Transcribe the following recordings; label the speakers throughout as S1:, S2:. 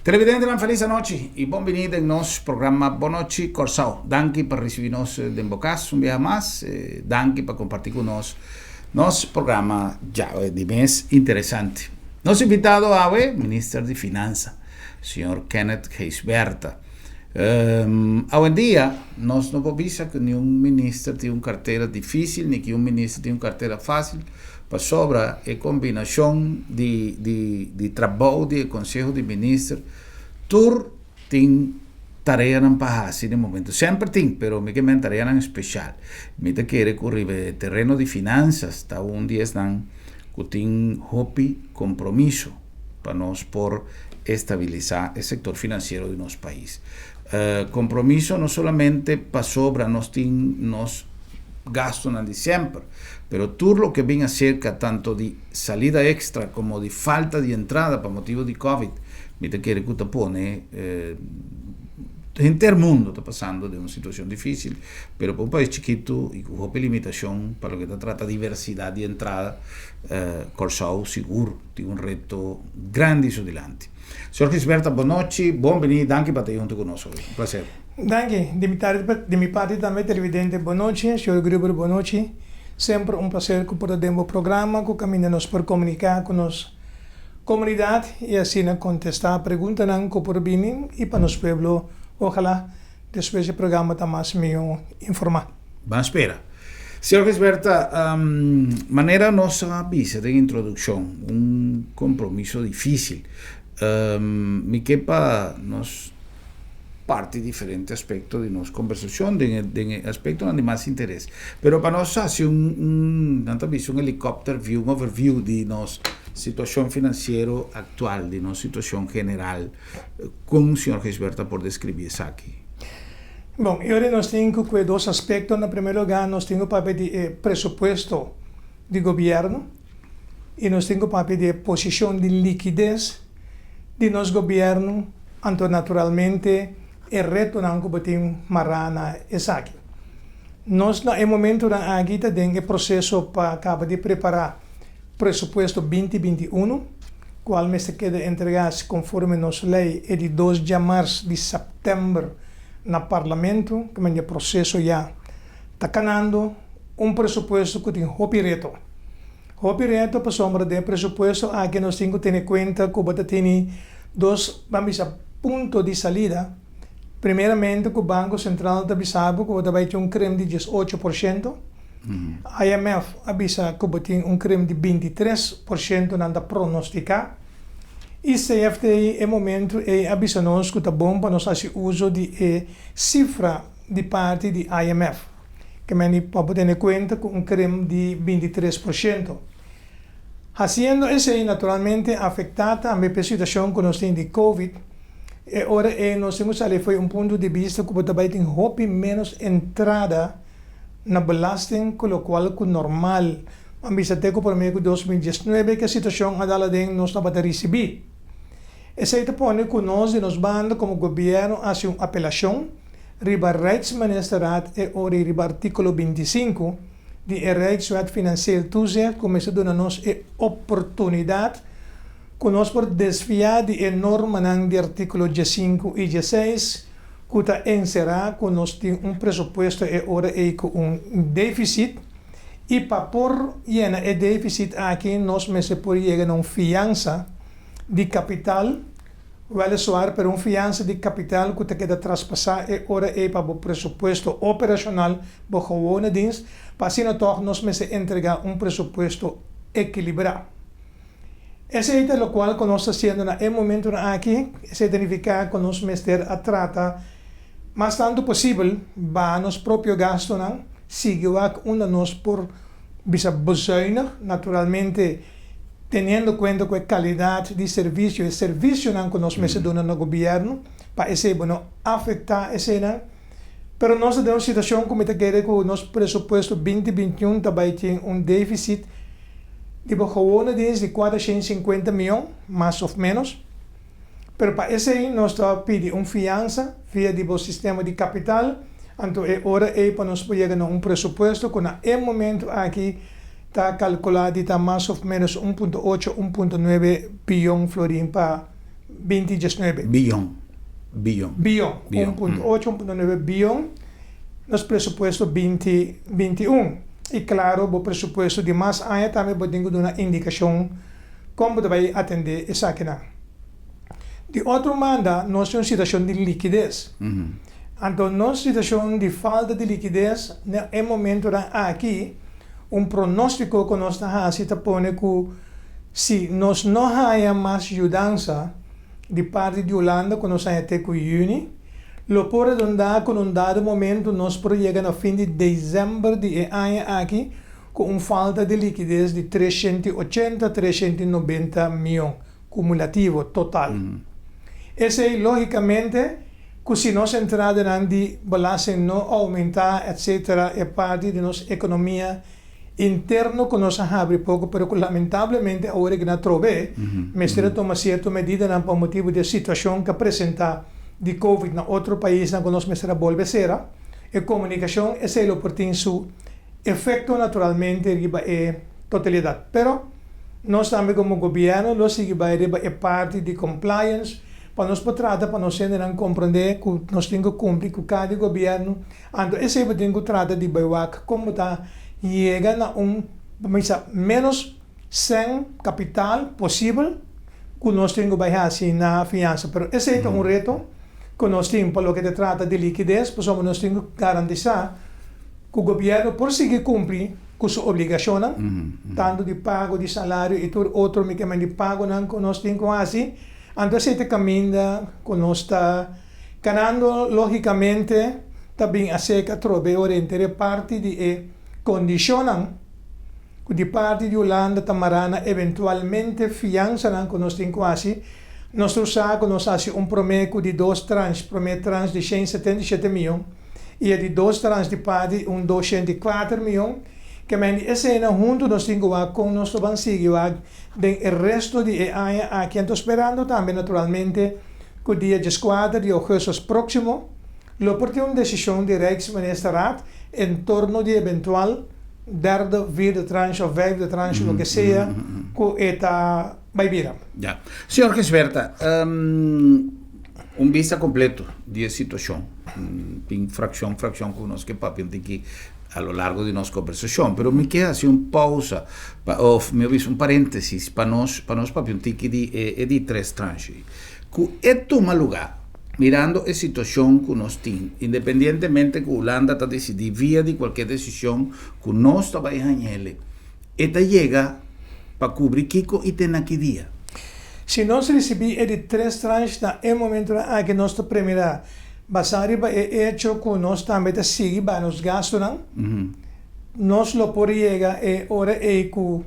S1: Televidentenan, felis anochi i bon bini den nos programa Bon Nochi Kòrsou. Danki pa risibí nos den bo kas un biaha mas. Danki pa kompartí ku nos nos programa djawe di mes interesante. Nos invitado awe, Minister di Finansa, señor Kenneth Gijsbertha. Awendia nos no por bisa ku niun minister tin un kartera difísil ni ku un minister tin un kartera fásil. Pasobra e kombinashon di di di trabou di e Konseho di Minister tur tin tareanan pa hasi den momento. Semper tin, pero mi ke men tareanan speshal. Mi ta kere ku riba e tereno di finansas ta un di esnan ku tin hopi kompromiso pa nos por estabilisá e sektor finansiero di nos pais. Kompromiso no solamente pasobra nos tin nos gastonan di semper, pero tur loke bin acerca tanto di salida extra como di falta di entrada pa motibo di Covid, mi ta kere cu ta pone henter mundo ta pasando den un situacion dificil, pero pa un pais chikito y cu hopi limitacion pa loke ta trata diversidad di entrada, Corsou sigur tin un reto grandi su dilanti. Señor Gisberta, bonochi, bon bini, danki pa ta hunto cu nos hoy. Un placer.
S2: Danki. Di mi tardi di mi parti tambe televidente bonochi, señor Gruber bonochi. Semper un placer cu por ta den bo programa cu caminda nos por comunica cu nos comunidad y asina contesta preguntanan cu por bini y pa nos pueblo ojalá despues di programa ta mas miho informa.
S1: Ban spera. Señor Gisberta, manera nos a bisa den introduccion, un compromiso dificil. Mi ke pa nos parti diferente aspecto di nos conversacion den e den e aspectonan di mas interes. Pero pa nos haci un un nan ta bisa un helicopter view, un overview di nos situacion financiero actual, di nos situacion general, con señor Gisberta por describi esaki?
S2: Bon, e ora nos tin ku kue dos aspekto. Na primer lugá nos tin ku papia di e presupuesto di gobièrnu i nos tin ku papia di e posishon di likides di nos gobièrnu, anto naturalmente e retonan ku bo tin mará na esaki. Nos na e momentunan aki ta den e proseso pa kaba di prepará presupuesto 2021, kual mester keda entregá konforme nos lei e di dos djamars di sèptèmber na Parlamento, ku men di e proseso ya ta kanando, un presupuesto ku tin hopi reto. Hopi reto pasobra den e presupuesto aki nos tin ku tene kuenta ku bo ta tene dos, ban bisa, punto di salida. Primeramente ku Banko Sentral ta bisa bo ku bo ta bai tin un krim di 18%. IMF a bisa ku bo tin un krim di 23% nan ta pronostiká. I CFT e momentu ei a bisa nos ku ta bon pa nos hasi uso di e sifra di parti di IMF. Ke meni pa bo tene kuenta ku un krim di 23%. Hasiendo esei naturalmente afektá tambe p'e situashon ku nos tin di Covid. E ora ei nos tin ku sali fo'i un punto di bista ku bo ta bai tin hopi ménos entrada na belasting ku lokual ku normal. Ban bisa te ku promé ku 2019 ke situashon a dal aden nos tabata risibí. Esei ta pone ku nos di nos banda komo gobièrnu hasi un apelashon riba Rijksministerraad e ora i riba artíkulo 25 di e Rijkswet Financieel Toezicht ku mester duna nos e oportunidat ku nos por desviá di e normanan di artíkulo 15 i 16 ku ta enserá ku nos tin un presupuesto e ora ei ku un défisit i pa por yena e défisit aki nos mester por yega na un fiansa di kapital, wèliswaar pero un fiansa di kapital ku ta keda traspasá e ora ei pa bo presupuesto operashonal, bo gewone dienst, pa asina tòg nos mester entregá un presupuesto ekilibrá. Esei ta lokual ku nos ta hasiendo na e momentunan aki. Esei ta nifiká ku nos mester a trata mas tantu posibel baha nos propio gastunan, sigui wak unda nos por bisa bezuinig, naturalmente teniendo kuenta ku e kalidat di servisio, e servisionan ku nos mester duna na gobièrnu, pa esei bo no afektá eseinan. Pero nos ta den un situashon ku mi ta kere ku nos presupuesto 2021 ta bai tin un défisit di bo gewone dienst di 450 mion, mas of menos. Pero pa esei nos ta pidi un fiansa via di bo sistema di kapital, anto e ora ei pa nos por yega na un presupuesto ku na e momento aki ta kalkulá di ta mas of menos 1.8, 1.9 biyon florin pa. 2019.
S1: Biyon. Biyon.
S2: Biyon. 1.8, 1.9 biyon nos presupuesto 2021. I klaro bo presupuesto di mas aña tambe bo tin ku duna indikashon kon bo ta bai atendé esakinan. Di otro banda nos tin un situashon di likides. Anto nos situashon di falta di likides na e momentonan aki un pronóstiko ku nos ta hasi ta pone ku si nos no haña mas yudansa di parti di Hulanda ku nos haña te ku yüni, lo por redondá ku na un dado momentu nos por yega na fin di desèmber di e aña aki ku un falta di likides di 380, 390 mion kumulativo, total. Esei lógikamente ku si nos entradanan di belasting no oumentá etcetera e parti di nos ekonomia interno ku nos a habri poko pero ku lamentablemente awor e gana trobe mester a tuma sierto medidanan pa motibu di e situashon ku a presentá di covid na otro paisnan ku nos mester a bolbe sera e komunikashon esei lo por tin su efekto naturalmente riba e totalidat pero nos tambe komo gobièrnu lo sigui bai riba e parti di compliance pa nos por trata pa nos hendenan komprendé ku nos tin ku kumpli ku kada gobièrnu. Anto esei bo tin ku trata di bai wak kon bo ta yega na un bo bisa ménos sèn kapital posibel ku nos tin ku bai hasi na fiansa. Pero esei ta un reto ku nos tin pa loke ta trata di likides pasobra nos tin ku garantisá ku gobièrnu por sigui kumpli ku su obligashonnan tantu di pago di salario i tur otro mi ke men di pagonan ku nos tin ku hasi. Anto esei ta kaminda ku nos ta kanando. Lógikamente ta bin aserka atrobe ora henter e parti di e kondishonnan ku di parti di Hulanda ta mará na eventualmente fiansanan ku nos tin ku hasi. Nos tur sa ku nos hasi un promé ku di dos transh, promé transh di 177 mion i e di dos transh di parti un 204 mion. Ke men di eseinan huntu nos tin ku wak kon nos ta ban sigui wak den e resto di e aña aki. Anto sperando tambe naturalmente ku dia 14 di ougùstus próksimo lo por tin un desishon di Rijksministerraad en torno di eventual derde, vierde tranche òf vijfde tranche, loke sea ku e ta bai bira.
S1: Ya. Señor Gisberta, un bista kompleto di e situashon. Tin frakshon frakshon ku nos ke papia tin ki a lo largo di nos kombersashon, pero mi ke hasi un pousa pa òf mi a bisa un paréntesis pa nos pa nos papia un tiki di e e di tres tranche ku e tuma lugá mirando e situashon ku nos tin independientemente ku Hulanda ta disidí via di kualke desishon ku nos ta bai hañ'ele e ta yega pa kubri kiko i te na ki dia.
S2: Si nos risibí e di tres tranche na e momentunan aki nos ta premirá Basá riba e echo ku nos tambe ta sigui baha nos gastunan, nos lo por yega e ora ei ku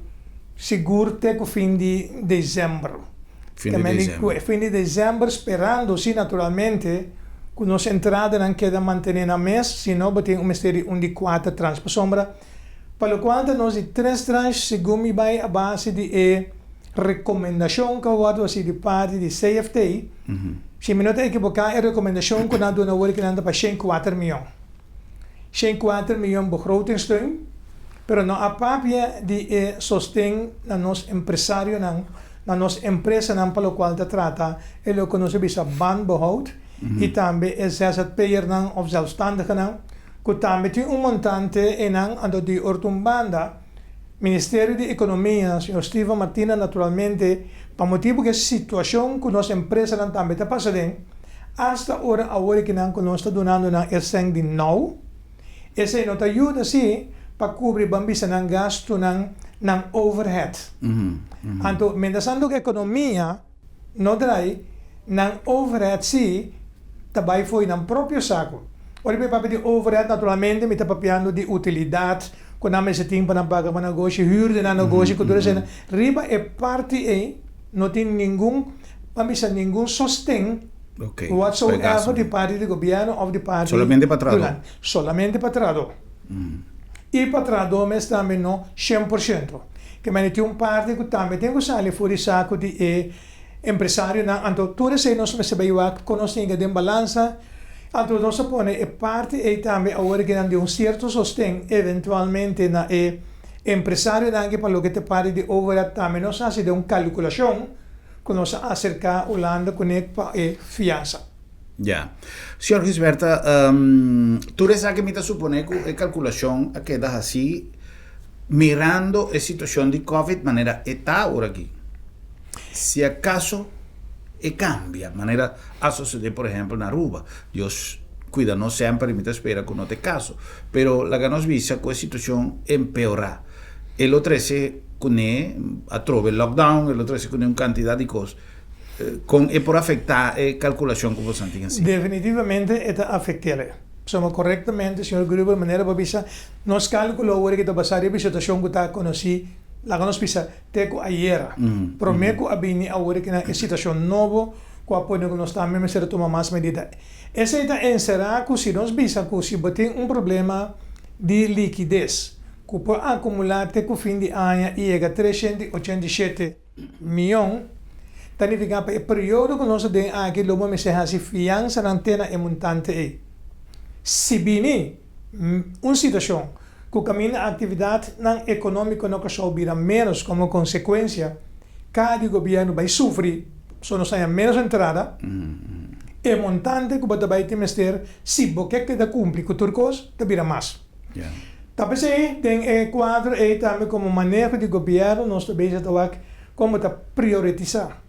S2: sigur te ku fin di desèmber.
S1: Fin di desèmber.
S2: Fin di desèmber, sperando si naturalmente ku nos entradanan keda mantené nan mes, si no bo tin un mester di un di kuater transh. Pasobra pa lokual ta nos di tres transh, segun mi bai a base di e rekomendashon ku a wòrdu hasi di parti di CFT, Si mi no ta ekiboká e rekomendashon ku nan a duna awor ki nan ta pa 104 mion. 104 mion begrotingssteun, pero no a papia di e sosten na nos empresarionan, na nos empresanan pa lokual ta trata e loke nos a bisa baanbehoud i tambe e zzp'ernan òf zelfstandigenan ku tambe tin un montante einan anto di otro un banda Ministerio di Ekonomia, señor Steven Martina naturalmente pa motibu ku e situashon ku nos empresanan tambe ta pasa den, asta ora awor e kinan ku nos ta dunando nan e sèn di nou, esei no ta yuda si pa kubri ban bisa nan gastunan, nan overhead. Anto mientrastanto ku ekonomia no drai, nan overhead si ta bai fo'i nan propio saku. Ora mi papia di overhead naturalmente mi ta papiando di utilidat ku nan mester tin pa nan paga pa negoshi, hür di nan negoshi ku tur esei. Riba e parti ei no tin ningun, ban bisa ningun sosten whatsoever di parti di gobièrnu òf di parti
S1: Solamente pa trahadó.
S2: Solamente pa trahadó. I pa trahadó mes tambe no 100%. Ke mende tin un parti ku tambe tin ku sali for di saku di e empresarionan. Anto tur esei nos mester bai wak kon nos tin den balansa. Anto nos a pone e parti ei tambe awor ke nan di un sierto sosten eventualmente na e empresarionan ke pa loke ta parti di overhead tambe nos hasi den un kalkulashon. ku nos a aserká Hulanda kuné pa e fiansa.
S1: Ya. Señor Gisberta, tur esaki mi ta suponé ku e kalkulashon a keda hasí mirando e situashon di Covid manera e ta ora aki. Si akaso e kambia manera a sosodé por ehèmpel na Aruba, Dios kuida nos semper i mi ta spera ku no ta e kaso, pero laga nos bisa ku e situashon empeorá, e lo trese kuné atrobe lockdown, e lo trese kuné un kantidat di kos. Kon e por afektá e kalkulashon ku boso tin hasi?
S2: Definitivamente e ta afekt'el. Pasobra korektamente, señor Gruber, manera bo a bisa, nos kálkulo awor ki ta basá riba e situashon ku ta konosí, laga nos bisa, te ku ayera. Promé ku a bini awor ki na e situashon nobo ku a pone ku nos tambe mester a tuma mas medida. Esei ta enserá ku si nos bisa ku si bo tin un problema di likides ku por akumulá te ku fin di aña i yega 387 mion, ta nifiká pa e periodo ku nos ta den aki lo bo mester hasi fiansanan te na e montante ei. Si bini un situashon ku kaminda aktividatnan ekonómiko na Kòrsou bira ménos komo konsekuensia, kada di gobièrnu bai sufri, so nos haña ménos entrada, e montante ku bo ta bai tin mester si bo ke keda kumpli ku tur kos ta bira mas. Ta p'esei den e kuadro ei tambe komo maneho di gobièrnu nos ta bezig ta wak kon bo ta prioretisá.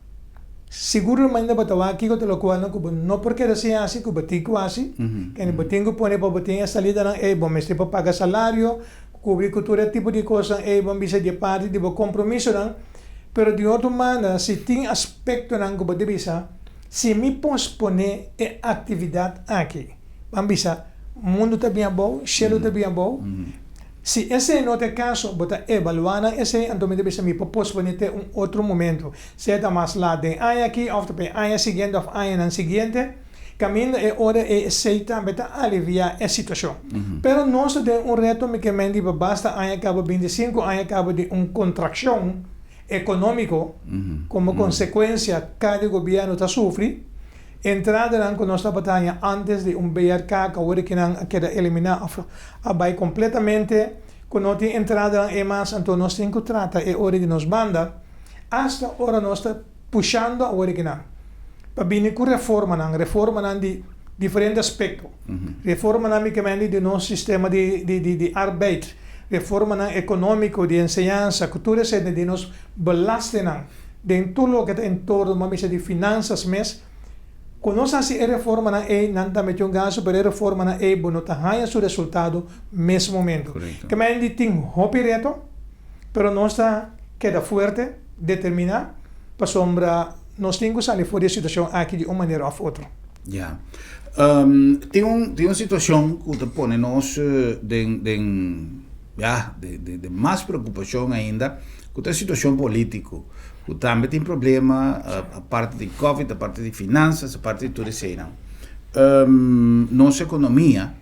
S2: Siguramente bo ta wak kiko ta lokualnan ku bo no por keda sin hasi, ku bo tin ku hasi, kende bo tin ku pone pa bo tin e salidanan ei, bo mester por paga salario, kubri ku tur e tipo di kosnan ei, bo bisa di e parti di bo kompromisonan. Pero di otro banda si tin aspektonan ku bo ta bisa, si mi posponé e aktividat aki, Ban bisa, mundu ta bin abou, shelu ta bin abou. Si esei no ta e kaso, bo ta evaluá nan esei, anto mi ta bisa mi por posponé te un otro momento, sea ta mas lat den aña aki òf ta pa e aña siguiente òf añanan siguiente, kaminda e ora ei esei tambe ta aliviá e situashon. Pero nos ta den un reto, mi ke men di pa basta aña kaba, 25 aña kaba di un kontrakshon ekonómiko, komo konsekuensia kada gobièrnu ta sufri. Entradanan ku nos tabata haña ántes di un BRK ku awor ki nan a keda eliminá òf a bai kompletamente ku no tin entradanan ei mas, anto nos tin ku trata e ora di nos banda asta ora nos ta pushando awor ki nan pa bini ku reformanan, reformanan di diferente aspekto, reformanan mi ke mende di nos sistema di di arbeid, reformanan ekonómiko, di enseñansa, ku tur esei di nos belastingnan. Den tur loke ta entorno ma mester di finansas mes, ku nos hasi e reformanan ei, nan ta mete un gastu, pero e reformanan ei bo no ta haña su resultado mes momento. Kemey di tin hopi reto, pero nos ta keda fuerte, determiná, pasobra nos tin ku sali for di e situashon aki di un manera òf otro.
S1: Ya. Tin un tin un situashon ku ta pone nos den den ya den mas preokupashon ainda, Ku ta e situashon polítiko, ku tambe tin problema aparte di covid, aparte di finansas, aparte di tur eseinan. Nos ekonomia,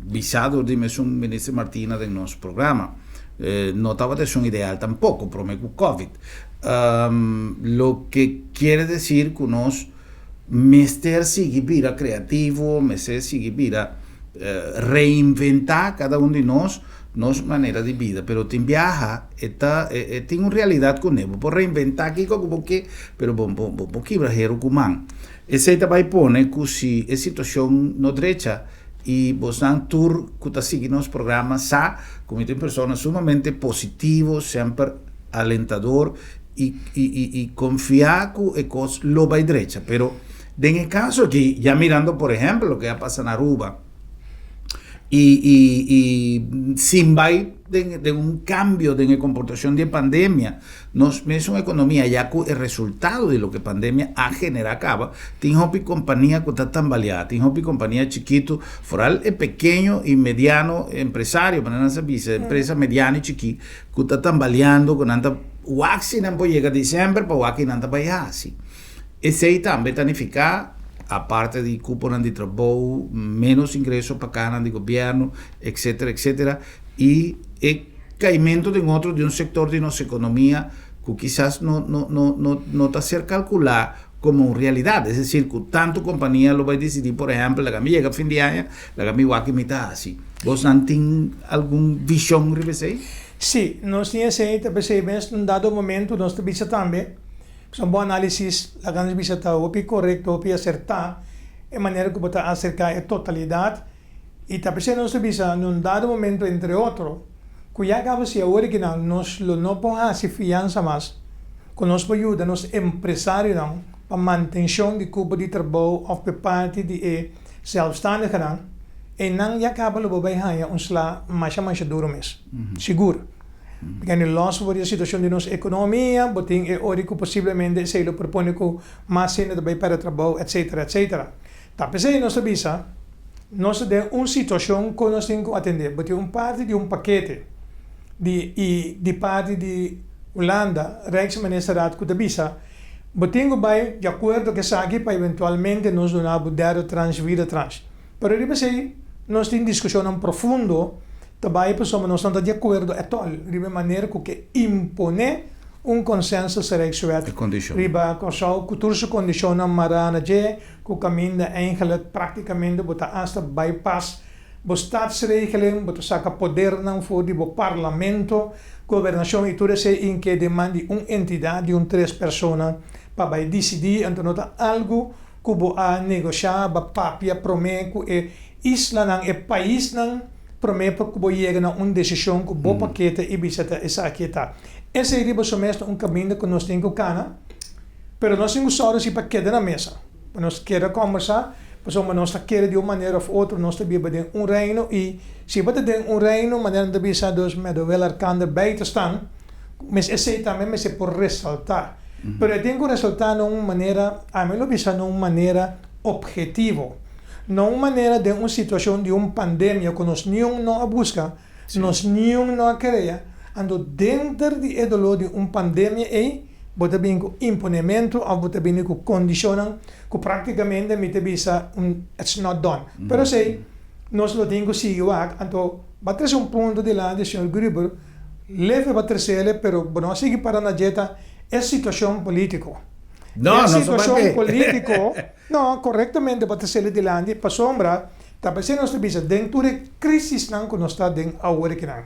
S1: bisa dor di mesun Minister Martina den nos programa, no tabata esun ideal tampoko prome ku covid. Loke kiere desir ku nos mester sigui bira kreativo, mester sigui bira reinventá kada un di nos, nos manera di bida, pero tin biaha e ta e tin un realidad kuné, bo por reinventá kiko ku bo ke, pero bo bo bo kibra heru ku man. Esei ta bai pone ku si e situashon no drecha i bosnan tur ku ta sigui nos programa sa ku mi ta un persona sumamente positivo, semper alentador i i i i konfia ku e kos lo bai drecha, pero den e kaso aki ya mirando por ehèmpel loke a pasa na Aruba, i i i sin bai den den un cambio den e comportacion di e pandemia, nos mesun economia ya cu e resultado di loke pandemia a genera caba, tin hopi compania cu ta tambalea, tin hopi compania chikito, foral e pekeño y mediano empresario, manera nan sa bisa, empresa mediano y chiki, cu ta tambaleando, cu nan ta wak si nan por yega december pa wak ki nan ta bay haci. Esei tambe ta nifiká, aparte di kuponan di trabou, ménos ingreso pa kahanan di gobièrnu, etcétera, etcétera, i e kaimentu den otro di un sektor di nos ekonomia ku kisas no no no no no ta ser kalkulá komo un realidat. Es desir, ku tantu kompania lo bai disidí, por ehèmpel, laga mi yega fin di aña, laga mi wak ki mi ta hasi. Bosnan tin algun vishon riba esei?
S2: Sí, nos tin esei, ta p'esei mes un dado momentu nos ta bisa tambe. Un bon análisis, laga nos bisa ta hopi korekto, hopi asertá e manera ku bo ta aserká e totalidat i ta p'esei nos ta bisa na un dado momento entre otro ku ya kaba si awor kinan nos lo no por hasi fiansa mas ku nos por yuda nos empresarionan pa mantenshon di kupo di trabou òf p'e parti di e zelfstandigenan, einan ya kaba lo bo bai haña un sla masha masha duro mes, sigur. Pasobra lòs for di e situashon di nos ekonomia, bo tin e ora ku posiblemente esei lo por pone ku mas hende ta bai pèrdè trabou, etsetera, etsetera. Ta p'esei nos ta bisa, nos ta den un situashon ku nos tin ku atendé. Bo tin un parti di un pakete di i di parti di Hulanda, Rijksministerraad, ku ta bisa, bo tin ku bai di akuerdo ku esaki pa eventualmente nos duna bo derde tranche, vierde tranche. Pero riba esei nos tin diskushonnan profundo ta bai pasobra nos no ta di akuerdo ètòl riba e manera ku ke imponé un consensus Rijkswet riba Kòrsou ku tur su kondishonnan mará na dje ku kaminda eigenlijk praktikamente bo ta asta bypass bo statsregeling, bo ta saka podernan for di bo parlamento, gobernashon i tur esei in ke den man di un entidat di un tres persona pa bai disidí, anto no ta algu ku bo a negoshá, bo a papia promé ku e islanan, e paisnan promé pa ku bo yega na un desishon ku bo pakete i bisa ta esaki e ta. Esei riba su mes ta un kaminda ku nos tin ku kana, pero nos tin ku sòru si pa keda na mesa, pa nos keda kòmbersá, pasobra nos ta kere di un manera òf otro nos ta biba den un reino i si bo ta den un reino manera nan ta bisa dus met de wil elkander bij te staan, mes esei tambe mester por resaltá. Pero e tin ku resaltá na un manera, ami lo bisa na un manera ophetivo. Na un manera den un situashon di un pandemia ku nos niun no a buska, nos niun no a krea, anto denter di e doló di un pandemia ei, bo ta bini ku imponementu òf bo ta bini ku kondishonnan ku praktikamente mi ta bisa un it's not done. Pero esei nos lo tin ku sigui wak, anto bo a trese un punto dilanti señor Gruber, leve bo a tresele pero bo no a sigui para na dje ta e situashon polítiko.
S1: No,
S2: E
S1: no so
S2: situashon
S1: papia.
S2: polítiko, no, korektamente bo a tresele dilanti pasobra ta p'esei nos ta bisa den tur e krisisnan ku nos ta den awor akinan,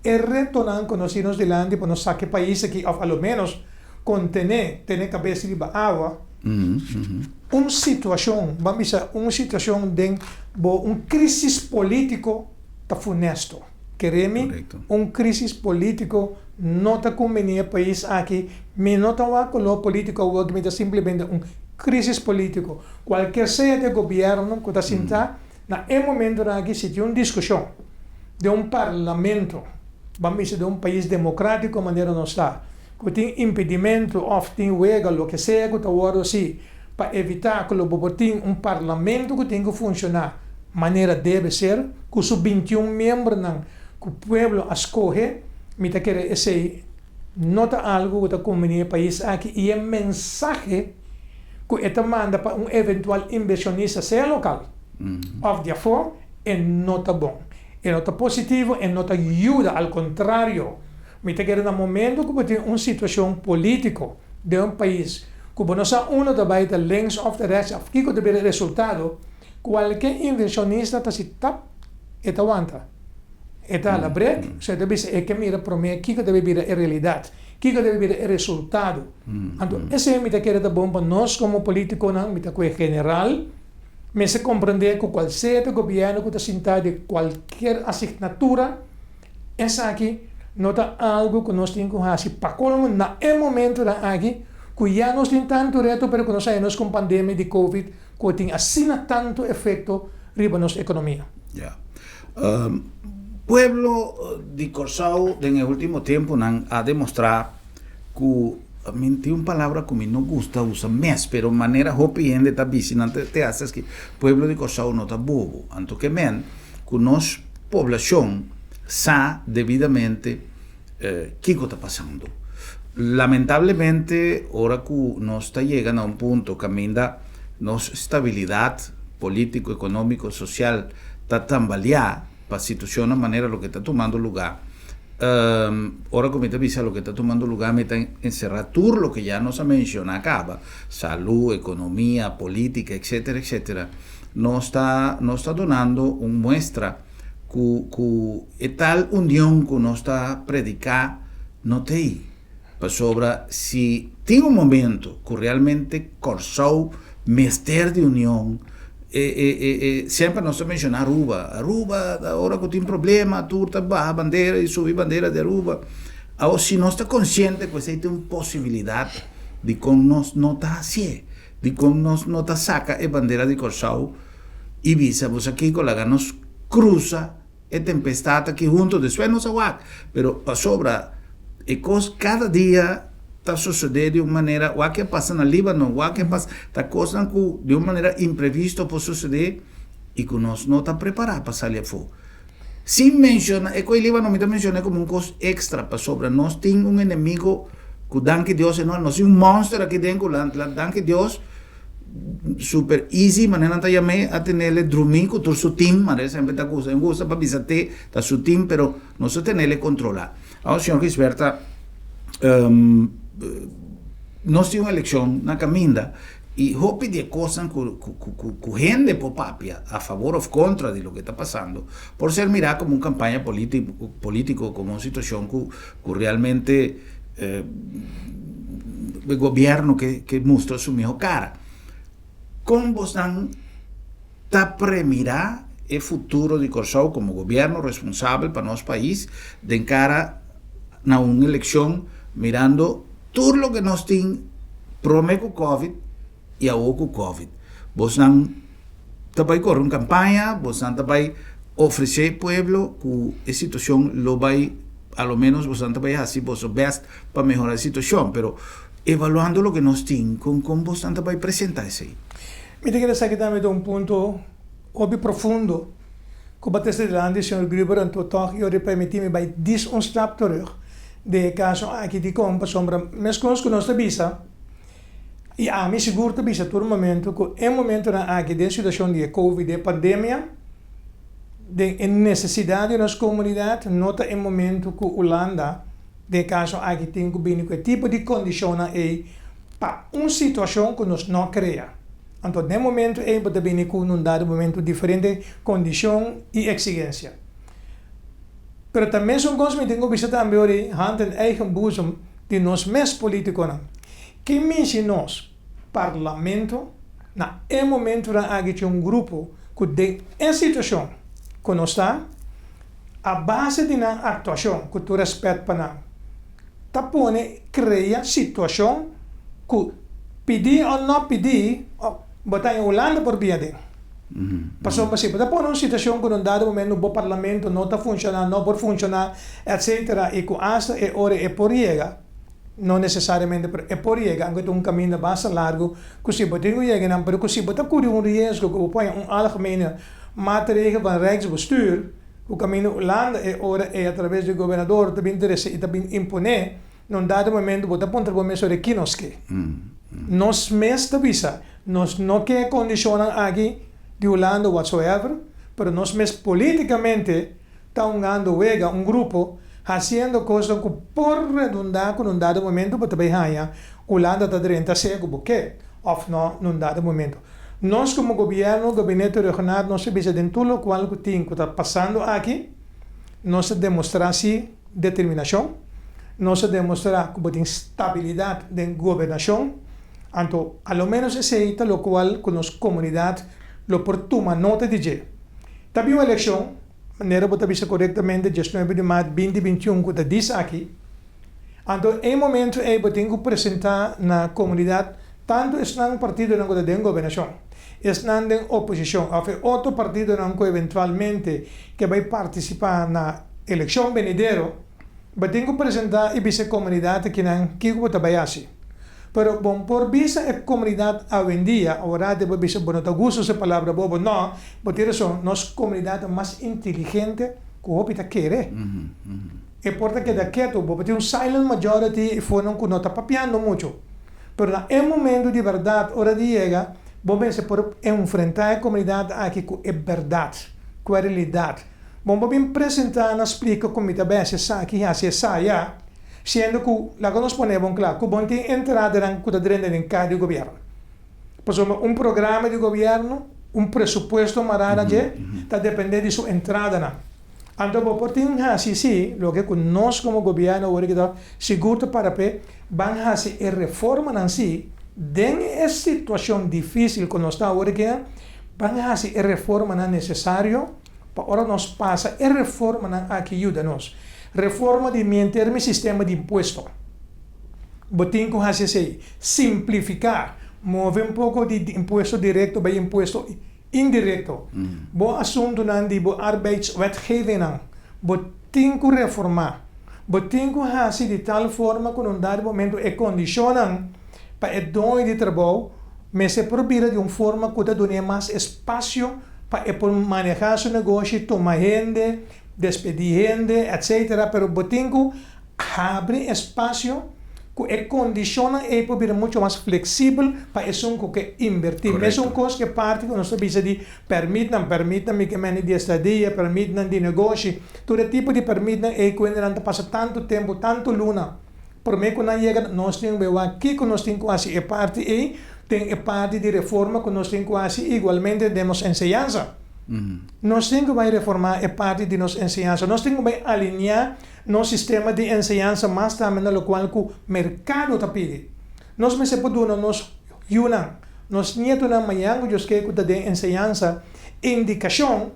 S2: e retonan ku nos tin nos dilanti pa nos saka e pais aki òf a lo ménos kontené, tene kabes riba awa, un situashon, ban bisa un situashon den bo un krisis polítiko ta funesto. Kere mi, un krisis polítiko no ta kumbení e pais aki. Mi no ta wak koló polítiko awor, mi ta simplemente un krisis polítiko. Kualker sea di e gobièrnu ku ta sintá na e momentunan aki, si tin un diskushon den un parlamento, ban bisa den un pais demokrátiko manera nos ta, ku tin impedimentu òf tin wega, loke sea ku ta wòrdu hasi pa evitá ku lo bo por tin un parlamento ku tin ku funshoná manera debe ser, ku su 21 miembronan ku pueblo a skohe, mi ta kere esei no ta algu ku ta kumbini e pais aki i e mensahe ku e ta manda pa un eventual invershonista sea lokal òf di afó e no ta bon, e no ta positivo, e no ta yuda, al kontrario. Mi ta kere na momento ku bo tin un situashon polítiko den un pais ku bo no sa unda ta bai ta links òf ta rechts òf kiko ta bira e resultado, kualke invershonista ta si tap e ta wanta. E ta hala brek, so e ta bisa e ke mira promé kiko ta bai bira e realidat, kiko ta bai bira e resultado. Anto esei mi ta kere ta bon pa nos komo polítikonan, mi ta kohe general, mester komprendé ku kual sea ta gobièrnu ku ta sintá di kualkier asignatura, Esaki no ta algu ku nos tin ku hasi pa kolmo na e momentunan aki ku ya nos tin tantu reto pero ku nos haya nos ku un pandemia di covid ku tin asina tantu efekto riba nos ekonomia.
S1: Ya. Pueblo di Kòrsou den e ultimo tempunan a demostrá ku mi tin un palabra ku mi no gusta usa mes pero manera hopi hende ta bisti nan ta hasi aski pueblo di Kòrsou no ta bobo anto ke men ku nos poblashon sa debidamente kiko ta pasando. Lamentablemente ora ku nos ta yega na un punto kaminda nos stabilidat polítiko, ekonómiko, sosial ta tambaleá pa situashonnan manera loke ta tumando lugá, ora ku mi ta bisa loke ta tumando lugá mi ta enserá tur loke ya nos a menshoná kaba, salú, ekonomia, polítika, etsetera, etsetera. Nos ta nos ta dunando un muestra ku ku e tal union ku nos ta prediká no t'ei. Pasobra si. Tin un momento ku realmente Kòrsou mester di union. E e e e semper nos ta menshoná Aruba. Aruba ora ku tin problema tur ta baha bandera i subi bandera di Aruba. Awor si nos ta konsiente ku esei ta un posibilidat dikon nos no ta hasié? Dikon nos no ta saka e bandera di Kòrsou i bisa bo sa kiko laga nos krusa e tempestat aki hunto despues nos a wak pero pasobra e kos kada dia ta sosode di un manera wak ke a pasa na Libano wak ke a pasa ta kosnan ku di un manera imprevisto por sosode i ku nos no ta prepara pa sali afo sin menshona e kos Libano mi ta menshona komo un kos extra pasobra nos tin un enemigo ku danki Dios e no nos tin un monster aki den ku danki Dios Super easy manera nan ta yam'é a tenele drumí ku tur su team manera semper ta gusta e gusta pa bisa te ta su team pero nos a tenele kontrolá. Awor señor Gisberta nos tin un elekshon na kaminda i hopi di e kosnan ku ku hende por papia a fabor òf kontra di loke ta pasando por ser mirá komo un kampaña polítiko komo un situashon ku ku realmente e gobierno ke ke mustra su miho kara. Kon bosnan ta premirá e futuro di Kòrsou komo gobierno responsabel pa nos pais den kara na un elekshon mirando tur loke nos tin prome ku covid i awor ku covid? Bosnan ta bai kore un kampaña, bosnan ta bai ofresé pueblo ku e situashon lo bai a lo menos bosnan ta bai hasi boso bèst pa mehorá e situashon, pero evaluando loke nos tin, kon kon bosnan ta bai presentá esei?
S2: Mi ta kere esaki tambe ta un punto hopi profundo ku bo ta trese dilanti, señor Gruber, anto tòg yo di permití mi bai dis un stap terug den e kaso aki. Dikon? Pasobra meskos ku nos ta bisa, I ami sigur ta bisa tur momento ku e momentonan aki den situashon di e covid, di e pandemia, den e nesesidat di nos komunidat no ta e momento ku Hulanda den e kaso aki tin ku bini ku e tipo di kondishonnan ei pa un situashon ku nos no krea. Anto den e momento ei bo ta bini ku un dado momento diferente kondishon i eksigensia. Pero ta mesun kos mi tin ku bisa tambe ora ei hand in eigen boezem di nos mes politikonan. Ke mishi nos Parlamento na e momentonan aki tin un grupo ku den e situashon ku nos ta, a base di nan aktuashon, ku tur rèspèt pa nan, ta pone krea situashon ku pidi o no pidi, bo ta en Hulanda por bia den. Pasobra si bo ta pone un situashon ku na un dado momento bo Parlamento no ta funshoná, no por funshoná, etcetera, i ku asta e ora e por yega, No necesariamente, pero e por yega, aunke ta un caminda basta largo, cu si bo tin cu yega nan, pero cu si bo ta curi un riesgo cu bo pone un algemene maatregel van Rijksbestuur, cu caminda Hulanda e ora ey a traves di gobernador ta bin trece y ta bin impone, na un dado momento bo ta puntra bo mes ora ki nos ke. Nos mes ta bisa, nos no ke e condicionnan aki di Hulanda whatsoever, pero nos mes politicamente ta hungando wega, un grupo, hasiendo kosnan ku por redundá ku na un dado momento bo ta bai haña Hulanda ta drenta sea ku bo ke òf no na un dado momento. Nos komo gobièrnu, Gabinete Rhuggenaath, nos ta bisa den tur lokual ku tin ku ta pasando aki, nos ta demostrá si determinashon, nos ta demostrá ku bo tin stabilidat den gobernashon, anto a lo ménos esei ta lokual ku nos komunidat lo por tuma nota di dje. Ta bin un elekshon, manera bo ta bisa korektamente, diesnuebe di maart binti bintiun ku ta dis aki. Anto e momento ei bo tin ku presentá na komunidat tantu esnan partidonan ku ta den gobernashon, esnan den oposishon òf e otro partidonan ku eventualmente ke bai partisipá na elekshon benidero, bo tin ku presentá i bisa e komunidat akinan kiko bo ta bai hasi. Pero bon por bisa e comunidad awendia, awor bo bisa bo no ta gusta usa e palabra bobo, no, bo tin razon, nos comunidad ta mas inteligente cu hopi ta kere. E por ta keda keto, bo por tin un silent majority y fonan cu no ta papiando mucho. Pero na e momento di berdad ora di yega, bo mester por enfrenta e comunidad aki cu e berdad, cu e realidad. Bon por bin presenta na splica con mi ta bay haci esaki y haci esaya. Siendo ku, laga nos pone bon kla, ku bon tin entradanan ku ta drenta den kar di gobièrnu. Pasobra un programa di gobièrnu, un presupuesto mará na dje, ta dependé di su entradanan. Anto bo por tin hasi si, loke ku nos komo gobièrnu awor aki ta sigur ta para p'e, ban hasi e reformanan si, den e situashon difísil ku nos ta awor aki, ban hasi e reformanan nesesario pa ora nos pasa e reformanan aki yuda nos. Reforma di mienter mi sistema di impuesto. Bo tin ku hasi esei. Simplifiká. Move un poko di impuesto direkto bai impuesto indirekto. Bo asuntunan di bo arbeidswetgevingnan bo tin ku reformá. Bo tin ku hasi di tal forma ku na un dado momento e kondishonnan pa e doño di trabou mester por bira di un forma ku ta dun'é mas espasio pa e por manehá su negoshi, tuma hende, despedí hende, etcetera. Pero bo tin ku habri espasio ku e kondishonnan ei por bira mucho mas fleksibel pa esun ku ke inbertí. Mesun kos ku e parti ku nos ta bisa di pèrmitnan, pèrmitnan mi ke mende di estadia, pèrmitnan di negoshi, tur e tipo di pèrmitnan ei ku hendenan ta pasa tantu tempu, tantu luna promé ku nan yega, nos tin ku wak kiko nos tin ku hasi e parti ei den e parti di reforma ku nos tin ku hasi igualmente den nos enseñansa. Nos tin ku bai reformá e parti di nos enseñansa, nos tin ku bai alineá Nos sistema di enseñansa mas tambe na lokual ku merkado ta pidi. Nos mester por duna nos yunan, nos nietonan mañan ku Dios ke ku ta den enseñansa, indikashon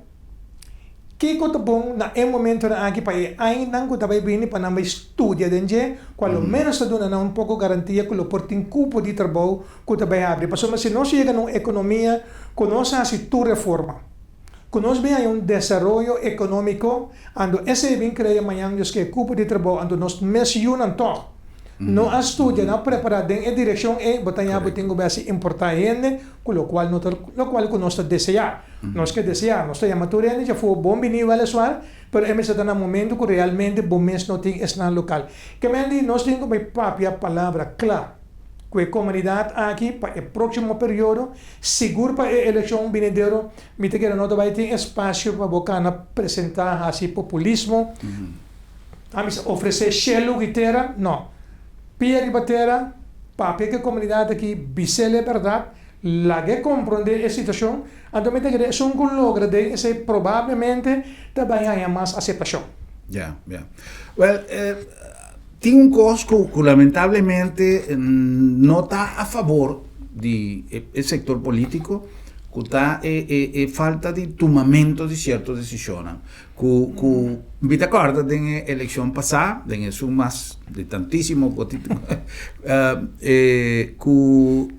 S2: kiko ta bon na e momentonan aki pa e añanan ku ta bai bini pa nan bai studia den dje, ku a lo ménos ta duna nan un poko garantia ku lo por tin kupo di trabou ku ta bai habri. Pasobra si nos yega na un ekonomia ku nos hasi tur reforma, Ku nos bin haña un desaroyo ekonómiko, anto esei bin krea mañan Dios ke kupo di trabou, anto nos mes yunan tòg no a studia, no a prepará den e direkshon ei, bo ta haña bo tin ku bai hasi importá hende, ku lokual no ta lokual ku nos ta deseá. Nos ke deseá, nos ta yama tur hende djafó bon biní wèleswar, pero e mester ta na momento ku realmente bo mes no tin esnan lokal. Ke men di nos tin ku bai papia palabra kla ku e komunidat aki pa e próksimo periodo, sigur pa e elekshon binidero, Mi ta kere no ta bai tin espasio pa bo kana presentá hasi populismo, a mester ofresé shelu i tera, no. Pia riba tera, papia ku e komunidat aki, bis'el e bèrdat, lag'é komprondé e situashon, anto mi ta kere esun ku logra den esei probablemente ta bai haña mas aseptashon.
S1: Ya, ya. Wèl, tin un kos ku ku lamentablemente no ta a fabor di e sektor polítiko, Ku ta e e e falta di tumamento di sierto desishonnan. Ku ku mi ta kòrda den e elekshon pasá, den esun mas di tantísimo ku e ku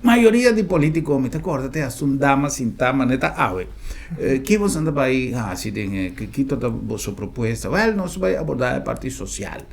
S1: mayoria di polítiko mi ta kòrda te hasta un dama sintá manera ta awe. Ki boso ta bai hasi den e kiko ta boso propuesta? Wèl nos bai abordá e parti sosial.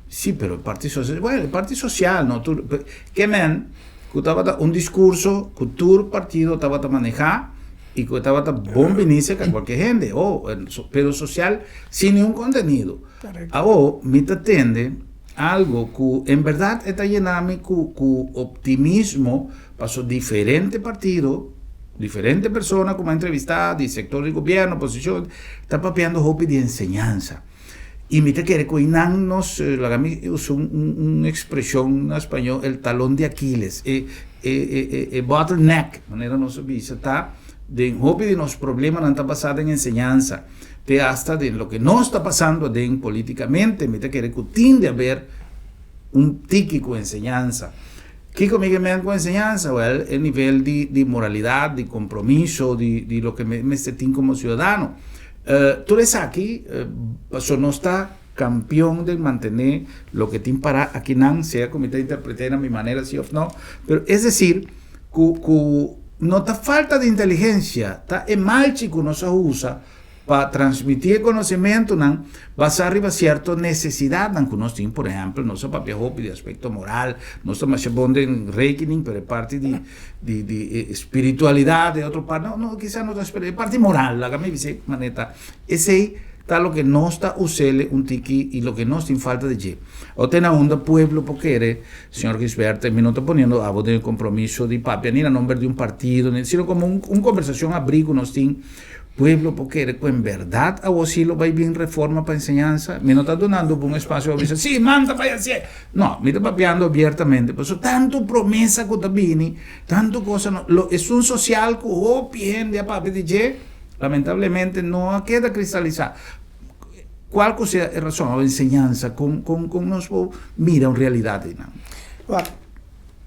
S1: Sí, pero e parti sosial, wèl e parti sosial no tur ke men. Ku tabata un diskurso ku tur partido tabata manehá i ku tabata bon bini serka kualke hende, oh, pero sosial sin niun kontenido. Awor mi ta tende algo ku en bèrdat e ta yena mi ku ku optimismo paso diferente partido, diferente persona ku mi a entrevistá di sektor di gobièrnu, oposishon, ta papiando hopi di enseñansa. I mi ta kere ku einan nos, laga mi usa un un ekspreshon na spañó, el talon de Aquiles, e e e e bottleneck, manera nos a bisa, ta den hopi di nos problemanan ta basá den enseñansa, te asta den loke nos ta pasando aden polítikamente, mi ta kere ku tin di haber un tiki ku enseñansa. Kiko mi ke men ku enseñansa? Wèl, e nivel di di moralidat, di kompromiso, di di loke mester tin komo siudadano. Tur esaki pasobra nos ta kampion den mantené loke tin pará akinan, sea ku mi ta interpret'é na mi manera si òf no, pero es desir ku ku no ta falta di inteligensia, ta e malchi ku nos a usa pa transmití e konosementunan basá riba sierto nesesidatnan ku nos tin. Por ehèmpel, nos a papia hopi di aspekto moral, nos ta masha bon den rekening, pero e parti di di di spiritualidad e otro parti no no kisa no ta e parti moral laga mi bisa manera ta esey ta loke nos ta usele un tiki y loke nos tin falta di dje o te na unda pueblo por kere señor Gisberto mi no ta poniendo abo den compromiso di papia ni na nomber di un partido ni sino como un un conversacion abri cu nos tin. Pueblo por kere ku en bèrdat awor si lo bai bin reforma pa enseñansa? Mi no ta dunando bo un espasio pa bisa, sí, manda bai hasié. No, mi ta papiando abiertamente, pasobra tantu promesa ku ta bini, tantu cosa no, lo esun sosial ku hopi hende a papia di dje, lamentablemente no a keda kristalisá. Kual ku sea e rason òf enseñansa, kon kon kon nos por mira un realidat einan?
S2: Wak,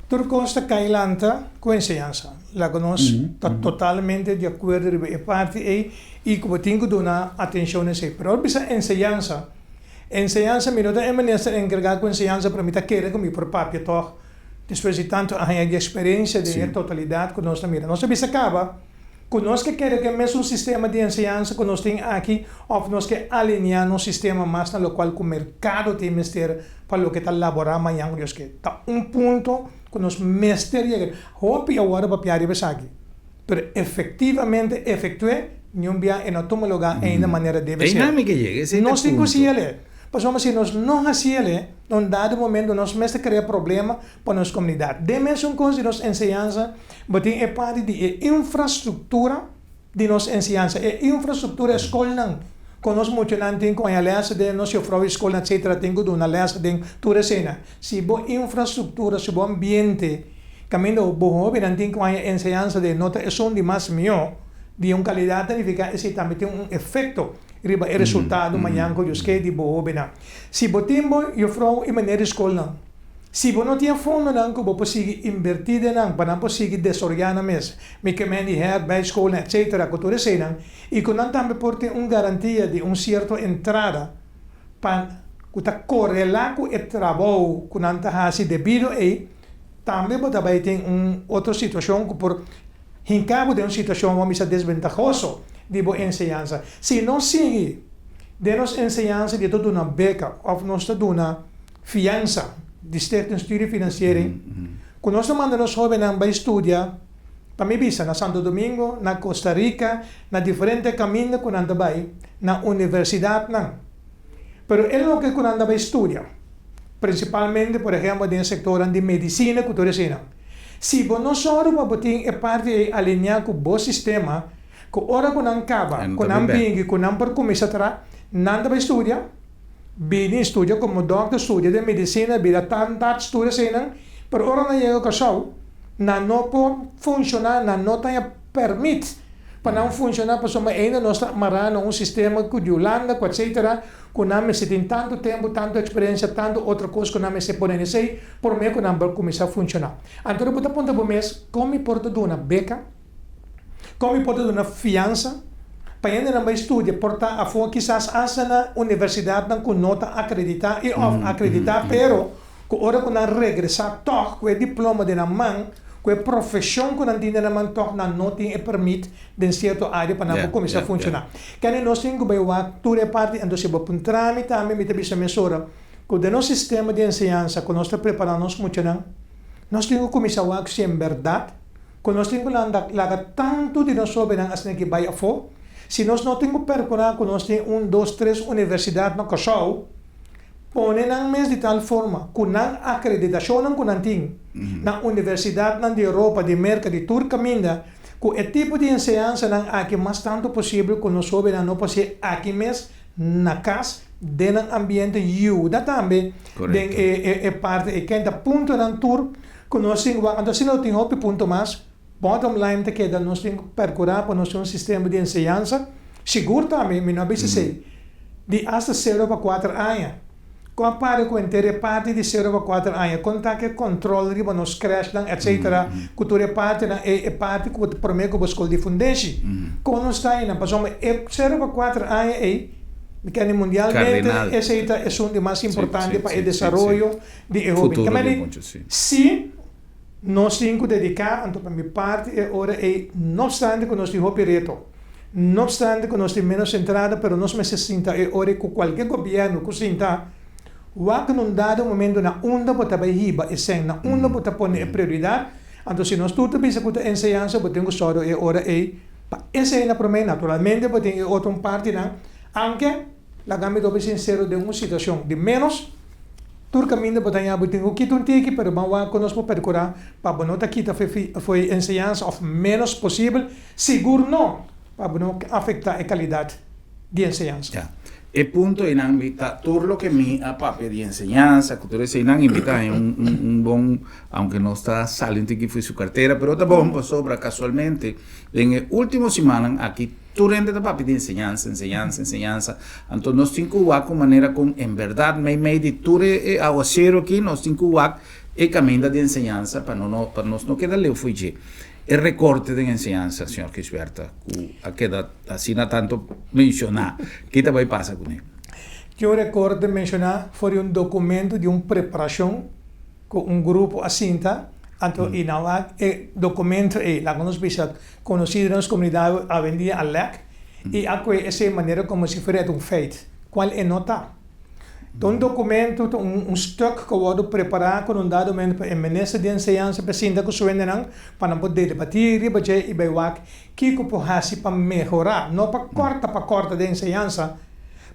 S2: tur kos ta kai lanta ku enseñansa. Laga nos ta totalmente di akuerdo riba e parti ei i ku bo tin ku duna atenshon na esei. Pero ora bisa enseñansa, enseñansa mi no ta e minister enkargá ku enseñansa pero mi ta kere ku mi por papia tòg despues di tantu aña di eksperensia den e totalidat ku nos ta mira. Nos ta bisa kaba. Ku nos ke kere ku e mesun sistema di enseñansa ku nos tin aki òf nos ke alineá nos sistema mas na lokual ku merkado tin mester pa loke ta laborá mañan ku Dios ke. Ta un punto ku nos mester yega. Hopi a wòrdu papiá riba esaki, pero efektivamente efektu'é niun bia e no tuma lugá ainda manera debe ser.
S1: Einan mi ke yega, esei ta e
S2: Nos tin ku
S1: punto.
S2: hasi el'e, pasobra si nos no hasi el'e, na un dado momento nos mester krea problema pa nos komunidat. Den mesun kos di nos enseñansa, Bo tin e parti di e infrastruktura di nos enseñansa, e infrastruktura e skolnan ku nos muchanan tin ku haña lès den, nos yofrou di skolnan etsetera tin ku duna lès den tur eseinan. Si bo infrastruktura, si bo ambiente kaminda bo hóbennan tin ku haña enseñansa den no ta esun di mas mihó, di un kalidat ta nifiká esei tambe tin un efekto riba e resultado mañan ku Dios ke di bo hóbennan. Si bo tin bo yofrou i meneer di skolnan. Si bo no tin e fondonan ku bo por sigui inbertí den nan pa nan por sigui desaroyá nan mes, mi ke men di her, bijscholen etc. Ku tur eseinan, i ku nan tambe por tin un garantia di un sierto entrada pa ku ta korelá ku e trabou ku nan ta hasi debido ei, tambe bo ta bai tin un otro situashon ku por hinká bo den un situashon wou bisa desbentahoso di bo enseñansa. Si nos sigui den nos enseñansa di ta duna beka òf nos ta duna fiansa di Stichting Studiefinanciering ku nos ta manda nos hóbennan bai studia, pa mi bisa, na Santo Domingo, na Costa Rica, na diferente kaminda ku nan ta bai, na universidatnan. Pero e loke ku nan ta bai studia, prinsipalmente por ehèmpel den e sektornan di medisina ku tur eseinan, si bo no sòru pa bo tin e parti ei alineá ku bo sistema, ku ora ku nan kaba, ku nan bini, ku nan por kuminsá traha, nan ta bai studia. Bini studia komo dòkter, studia den medisina, bira tandarts, tur eseinan, pero ora nan yega Kòrsou, nan no por funshoná, nan no ta haña pèrmit pa nan funshoná pasobra ainda nos ta mará na un sistema ku di Hulanda ku etsetera ku nan mester tin tantu tempu, tantu eksperensia, tantu otro kos ku nan mester pone na esei promé ku nan por kuminsá funshoná. Anto bo ta puntra bo mes, kon mi por ta duna beka? Kon mi por ta duna fiansa pa hendenan bai studia por ta afó kisas asta na universidatnan ku no ta akreditá i òf akreditá pero ku ora ku nan regresá tòg ku e diploma den nan man, ku e profeshon ku nan tin den nan man tòg nan no tin e permit den sierto área pa nan por kuminsá funshoná. Kende nos tin ku bai wak tur e parti anto si bo puntra mi tambe mi ta bisa mesora ku den nos sistema di enseñansa ku nos ta prepará nos muchanan nos tin ku kuminsá wak si en bèrdat Ku nos tin ku landa laga tantu di nos hóbennan asina ki bai afó? Si nos no tin ku perkurá ku nos tin un, dos, tres universidat na Kòrsou, pone nan mes di tal forma ku nan akreditashonnan ku nan tin na universidatnan di Europa, di Merka, di tur kaminda, ku e tipo di enseñansanan aki mas tantu posibel ku nos hóbennan no por hasié aki mes na kas, den nan ambiente, yuda tambe den e parti ei. Ken ta puntonan tur Ku nos tin wak, anto asina lo tin hopi punto mas, bottom line ta keda nos tin ku perkurá pa nos tin un sistema di enseñansa sigur tambe, mi no a bisa esei, di asta sero pa kuater aña. Kon a para ku henter e parti di sero pa kuater aña? Kon ta ke kòntròl riba nos krèshnan etsetera ku tur e partinan ei, e parti ku bo ta promé ku bo skol di fundeshi? Kon nos ta einan? Pasobra e sero pa kuater aña ei, mi kende mundialmente esei ta esun di mas importante pa e desaroyo di e hoben.
S1: Futuro di
S2: Kemey
S1: mucha, si.
S2: Si nos tin ku dediká, anto pa mi parti e ora ei, no opstante ku nos tin hopi reto, no opstante ku nos tin ménos entrada, pero nos mester sinta e ora ei ku kualke gobièrnu ku sinta, wak na un dado momento na unda bo ta bai hiba e sèn, na unda bo ta pone e prioridat. Anto si nos tur ta bisa ku ta enseñansa, bo tin ku sòru e ora ei pa esei na promé, naturalmente bo tin e otro un partinan, anke Laga mi dobi sinsero den un situacion di menos, tur caminda bo ta haña bo tin cu kita un tiki, pero ban wak cu nos por percura pa bo no ta kita fo'i enseñansa of menos posibel, sigur no pa bo no afecta e calidad di enseñansa.
S1: Ya. E punto einan mi ta tur loke mi a papia di enseñansa ku tur eseinan i mi ta haña un un un bon aunke nos ta sali un tiki for su kartera pero ta bon pasobra kasualmente den e ultimo simannan aki tur hende ta papia di enseñansa enseñansa enseñansa anto nos tin ku wak un manera kon en bèrdat meimei di tur e e awaseru aki nos tin ku wak e kaminda di enseñansa pa no no pa nos no keda leu fo'i dje. E recorte den enseñansa, señor Gisberta, cu a keda asina tanto menciona, ki ta bay pasa cune?
S2: Ki un recorte menciona for di un documento di un preparacion cu un grupo a sinta, anto y nan wak e documento ey, laga nos bisa, conoci den nos comunidad awendia a lek y a coge esey manera como si fuera un feit, cual e no ta. Ta un documento, ta un stuk cu a wordo prepara cu un dado momento pa e minister di enseñansa pa sinta cu su hendenan pa nan por debati riba dje y bay wak kico por haci pa mehora, no pa corta pa corta den enseñansa,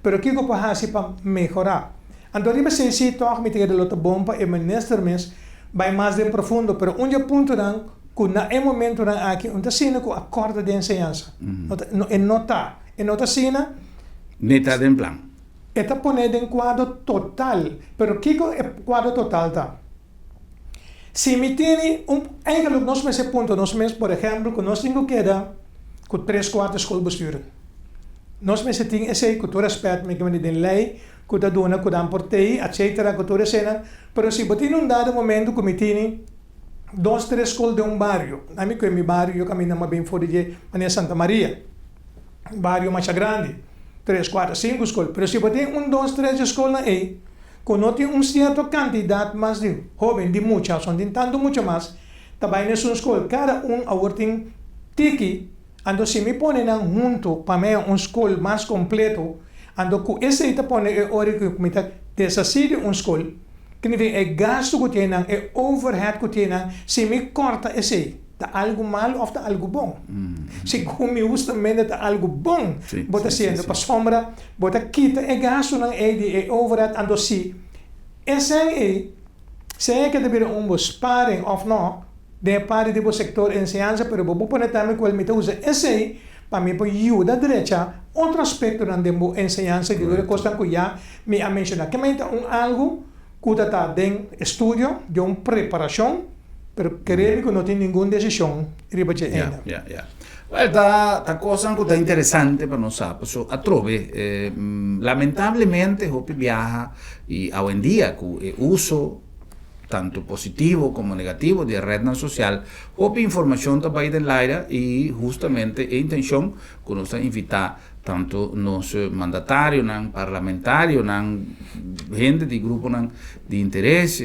S2: pero kico por haci pa mehora. Anto riba esey si tog mi ta kere lo ta bon pa e minister mes bay mas den profundo, pero un di e puntonan cu na e momentonan aki un ta asina cu a corta den enseñansa, no e no ta, e no ta asina.
S1: Ni ta den plan.
S2: E ta pone den kuadro total. Pero kiko e kuadro total ta? Si mi tene un, eigenlijk nos mester puntra nos mes, por ehempel, ku nos tin ku keda ku tres kuarto schoolbestuur. Nos mester tin esei ku tur respet, mi ke mende den lei ku ta duna ku dan por tei, etcetera, ku tur eseinan. Pero si bo tin un dado momento ku mi tene dos, tres skol den un bario, ami ku e mi bario yo kaminda mas bien for di dje manera Santa Maria. Bario masha grandi, tres, kuater, sinku skol. Pero si bo tin un, dos, tres di skolnan ei, ku no tin un sierto kantidat mas di hóben, di mucha, son tin tantu mucha mas, ta bai na esun skol. Kada un awor tin tiki, anto si mi pone nan huntu pa mi haña un skol mas kompleto, anto ku esei ta pone e ora ku mi ta deshasí di un skol, knifi e gastu ku tin nan, e overhead ku tin nan, si mi kòrta esei. Ta algu malu òf ta algu bon? Segun mi hustamente ta algu bon bo ta hasiendo, pasobra bo ta kita e gastunan ei di e overhead, anto si esei ei sea ke ta bira un besparing òf no den e parti di bo sektor enseñansa, pero bo por pone tambe ku el mi ta usa esei pa mi por yuda drecha otro aspektonan den bo enseñansa di tur e kosnan ku ya mi a menshoná. Ke ta un algu ku ta ta den estudio, den un preparashon. Pero kere mi ku no tin ningun desishon riba dje
S1: ainda. Ya, ya, ya. Wèl, ta, ta kosnan ku ta interesante pa nos sa. Paso atrobe, lamentablemente hopi biaha i awendia ku e uso tantu positivo komo negativo di e retnan sosial, hopi informashon ta bai den laira i hustamente e intenshon ku nos ta invitá Tantu nos mandatarionan, parlamentarionan, hende di gruponan di interes,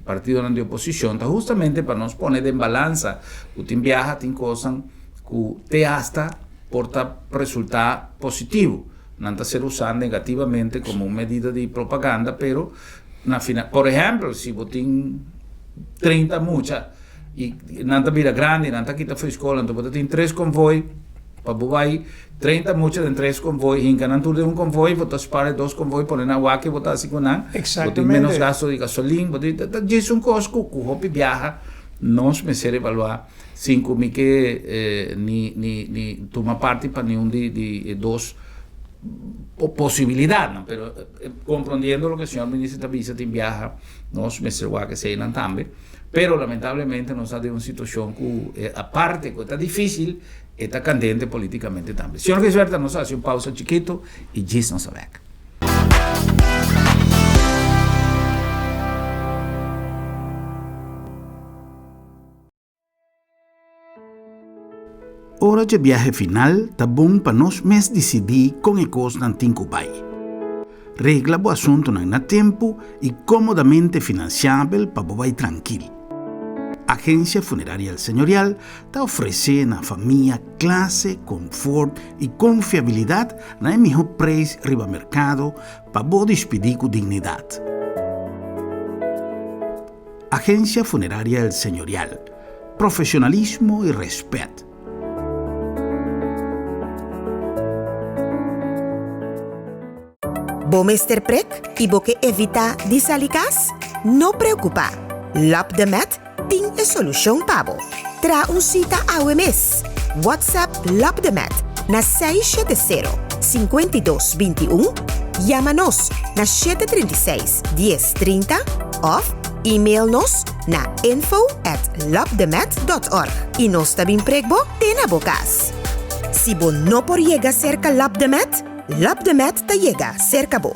S1: partidonan di oposishon, ta hustamente pa nos pone den balansa ku tin biaha tin kosnan ku te asta por ta resultá positivo. Nan ta ser usá negativamente komo un medida di propaganda, pero na final, por ehèmpel, si bo tin 30 mucha i nan ta bira grandi, nan ta kita for skol, anto bo ta tin tres konvoi pa bo bai 30 mucha den tres konvoi, hinka nan tur den un konvoi, bo ta spara e dos konvoi, pone nan wak i bo ta hasi ku nan, bo tin ménos gasto di gasolin, bo tin, ta djis un kos ku ku hopi biaha nos mester evaluá sin ku mi ke ni ni ni tuma parti pa niun di di e dos posibilidatnan, pero komprondiendo loke señor minister ta bisa tin biaha nos mester wak eseinan tambe. Pero lamentablemente nos ta den un situacion cu aparte cu e ta dificil, e ta candente politicamente tambe. Señor Gisberta, nos a haci un pausa chikito y djis nos a bek. Ora dje biahe final ta bon pa nos mes disidí kon e kosnan tin ku bai. Regla bo asuntunan na tempu i kómodamente finansiabel pa bo bai trankil. Agensia Funeraria El Señorial ta ofresé na famia klase, konfort i konfiabilidat na e mihó preis riba merkado pa bo dispidí ku dignidat. Agencia Funeraria El Señorial, profesionalismo y respet.
S3: Bo mester prek i bo ke evitá di sali kas? No preokupá! Lap de Met tin e solushon pa bo. Traha un sita awe mes! WhatsApp Lap de Met na 670 52 21. Yama nos na 736 1030 òf email nos na info at lopdemet.org i nos ta bin prek bo te na bo kas. Si bo no por yega serka Lopdemet, Lopdemet ta yega serka bo.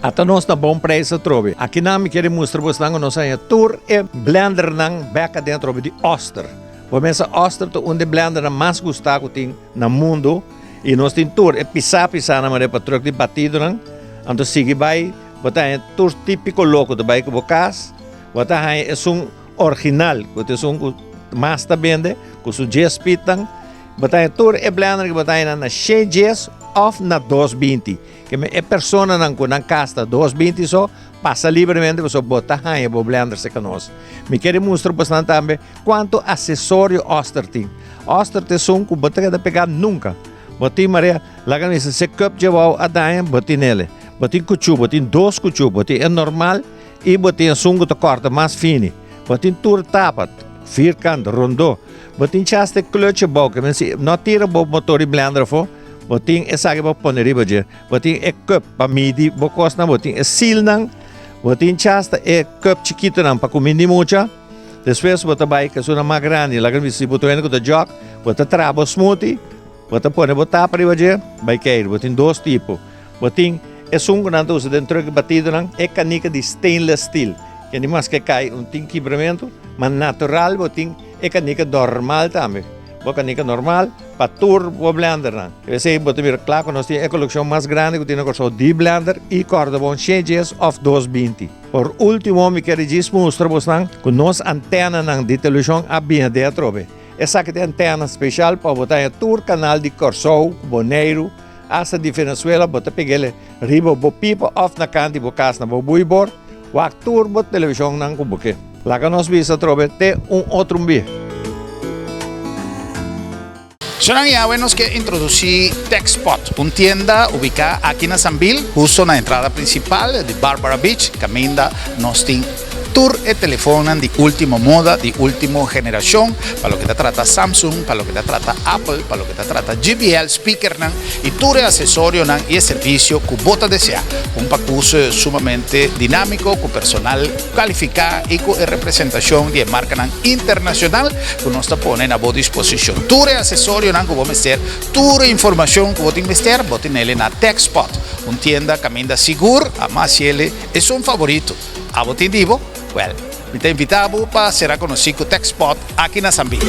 S4: Ata nos na bon prijs atrobe. Akinan mi kere mustra bosnan ku nos haña tur e blendernan bek aden atrobe di Oster. Bo mesa Oster ta un di e blendernan mas gustá ku tin na mundu i nos tin tur e pisá pisánan manera pa truk di batidonan. Anto sigui bai bo ta haña tur típiko loko ta bai ku bo kas. Bo ta haña esun original ku ta esun ku mas ta bende ku su djes pitnan. Bo ta haña tur e blender ku bo ta haña na shen djes òf na 220. Ke men e personanan ku nan kas ta 220 so, pasa libremente pasobra bo ta haña bo blender serka nos. Mi kere mustra bosnan tambe kuantu asesorio Oster tin. Oster ta esun ku bo ta keda pegá nunka. Bo tin marea, laga mi bisa, se cup dje wou a daña, bo tin ele. Bo tin kuchú, bo tin dos kuchú, bo tin e normal i bo tin esun ku ta kòrta mas fini. Bo tin tur tapa, vierkant, rondó. Bo tin chas te klutje bou, ke men si no tira bo motor di blender afó, Bo tin esaki pa pone riba dje. Bo tin e cup pa midi bo kosnan, bo tin e silnan, bo tin chasta e cup chikitonan pa kumindi mucha. Despues bo ta bai kesunnan mas grandi, laga mi si bo ta wende ku ta jòk, bo ta traha bo smoothie, bo ta pone bo tapa riba dje, bai keir. Bo tin dos tipo. Bo tin esun ku nan ta usa den truck batidonan, e kanika di stainless steel, ke ni maske kai un tin kibramentu, ma natural bo tin e kanika normal tambe. Bo kanika normal pa tur bo blendernan. Esei bo ta mira kla ku nos tin e kolekshon mas grandi ku tin na Kòrsou di blender i kòrda bon shen djes òf 220. Por último mi kere djis mustra bosnan ku nos antènanan di televishon a bini den atrobe. Esaki ta e antèna speshal pa bo ta haña tur kanal di Kòrsou, Boneiru, asta di Venezuela bo ta peg'el riba bo pipa òf na kant di bo kas na bo buibor. Wak tur bo televishonnan ku bo ke. Laga nos bisa atrobe te un otro un bia.
S1: Shonnan i awe nos ke introdusí Techspot, un tienda ubiká aki na Sambil, husto na entrada prinsipal di Barbara Beach, kaminda nos tin tur e telefonnan di último moda, di último generashon, pa loke ta trata Samsung, pa loke ta trata Apple, pa loke ta trata JBL speakernan i tur e asesorionan i e servisio ku bo ta deseá. Un pakus sumamente dinámiko ku personal kalifiká i ku e representashon di e markanan internashonal ku nos ta pone na bo disposishon. Tur e asesorionan ku bo mester, tur e informashon ku bo tin mester, bo tin'el na Techspot, un tienda kaminda sigur a mas yele esun favorito. Abo tin di bo? Wèl, mi ta invitá bo pa sera konosí ku Techspot aki na San Bill.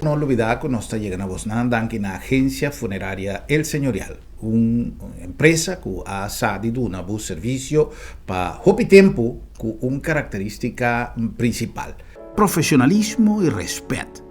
S1: No lubidá ku nos ta yega na bosnan danki na Agencia Funeraria El Señorial, un empresa ku a sa di duna bo servisio pa hopi tempu ku un karakterístika prinsipal, profesionalismo i rèspèt.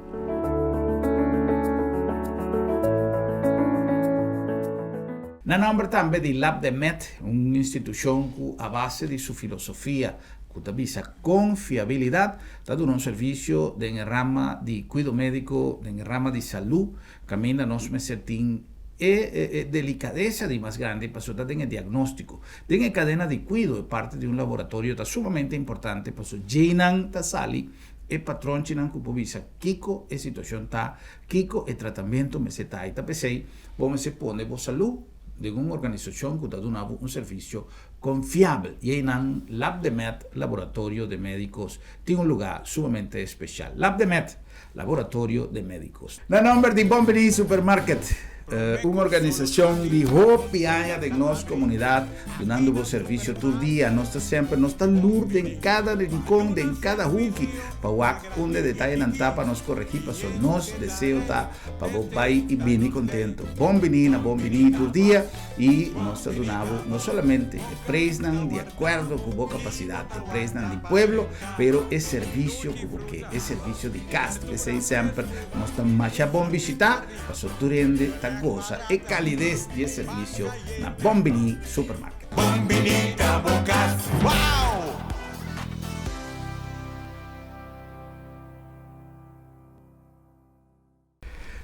S1: Na nòmber tambe di Labdemed, un institushon ku a base di su filosofia ku ta bisa konfiabilidat, ta duna un servisio den e rama di kuido médiko, den e rama di salú, kaminda nos mester tin e delikadesa di mas grandi pasobra ta den e diagnóstiko. Den e kadena di kuido e parti di un laboratorio ta sumamente importante pasobra djeinan ta sali e patronchinan ku por bisa kiko e situashon ta, kiko e tratamentu mester ta. I ta p'esei bo mester pone bo salú den un organisashon ku ta duna bo un servisio konfiabel. I einan Labdemed Laboratorio de Médicos tin un lugá sumamente speshal. Labdemed Laboratorio de Médicos. Na nomber di Bon Bini Supermarket, un organisacion di hopi aña den nos comunidad, dunando bo servicio tur dia. Nos ta semper, nos ta lur den cada rincon, den cada huki, pa wak unda e detayenan ta pa nos corregi, paso nos deseo ta pa bo bai y bini contento. Bon Bini na Bon Bini tur dia y nos ta duna bo no solamente e prijsnan di acuerdo cu bo capacidad, e prijsnan di pueblo, pero e servicio cu bo ke, e servicio di cas. P'esei semper nos ta masha bon bishita, pasobra tur hende ta goza e calides di e servicio na Bon Bini Supermarket.
S5: Bon Bini ta bo cas. Wow!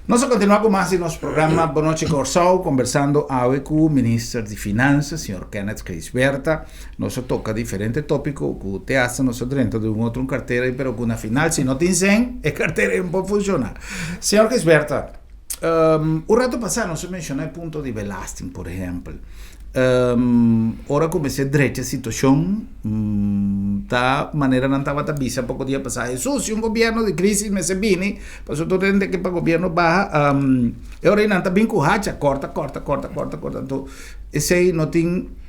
S1: Nos a kontinuá ku mas di nos programa Bon Nochi Kòrsou, kombersando awe ku Minister di Finansa, señor Kenneth Gijsbertha. Nos a toka diferente tópiko ku te asta nos a drenta den un otro kartera, pero ku na final si no tin sèn, e kartera ei no por funshoná. Señor Gijsbertha. Un rato pasá nos a menshoná e punto di belasting, por ehèmpel. Ora ku mester drecha situashon, ta manera nan tabata bisa poko dia pasá, Hesus, si un gobièrnu di krísis mester bini, pasobra tur hende ke pa gobièrnu baha, e ora ei nan ta bin ku hacha, kòrta, kòrta, kòrta, kòrta, kòrta. Anto esei no tin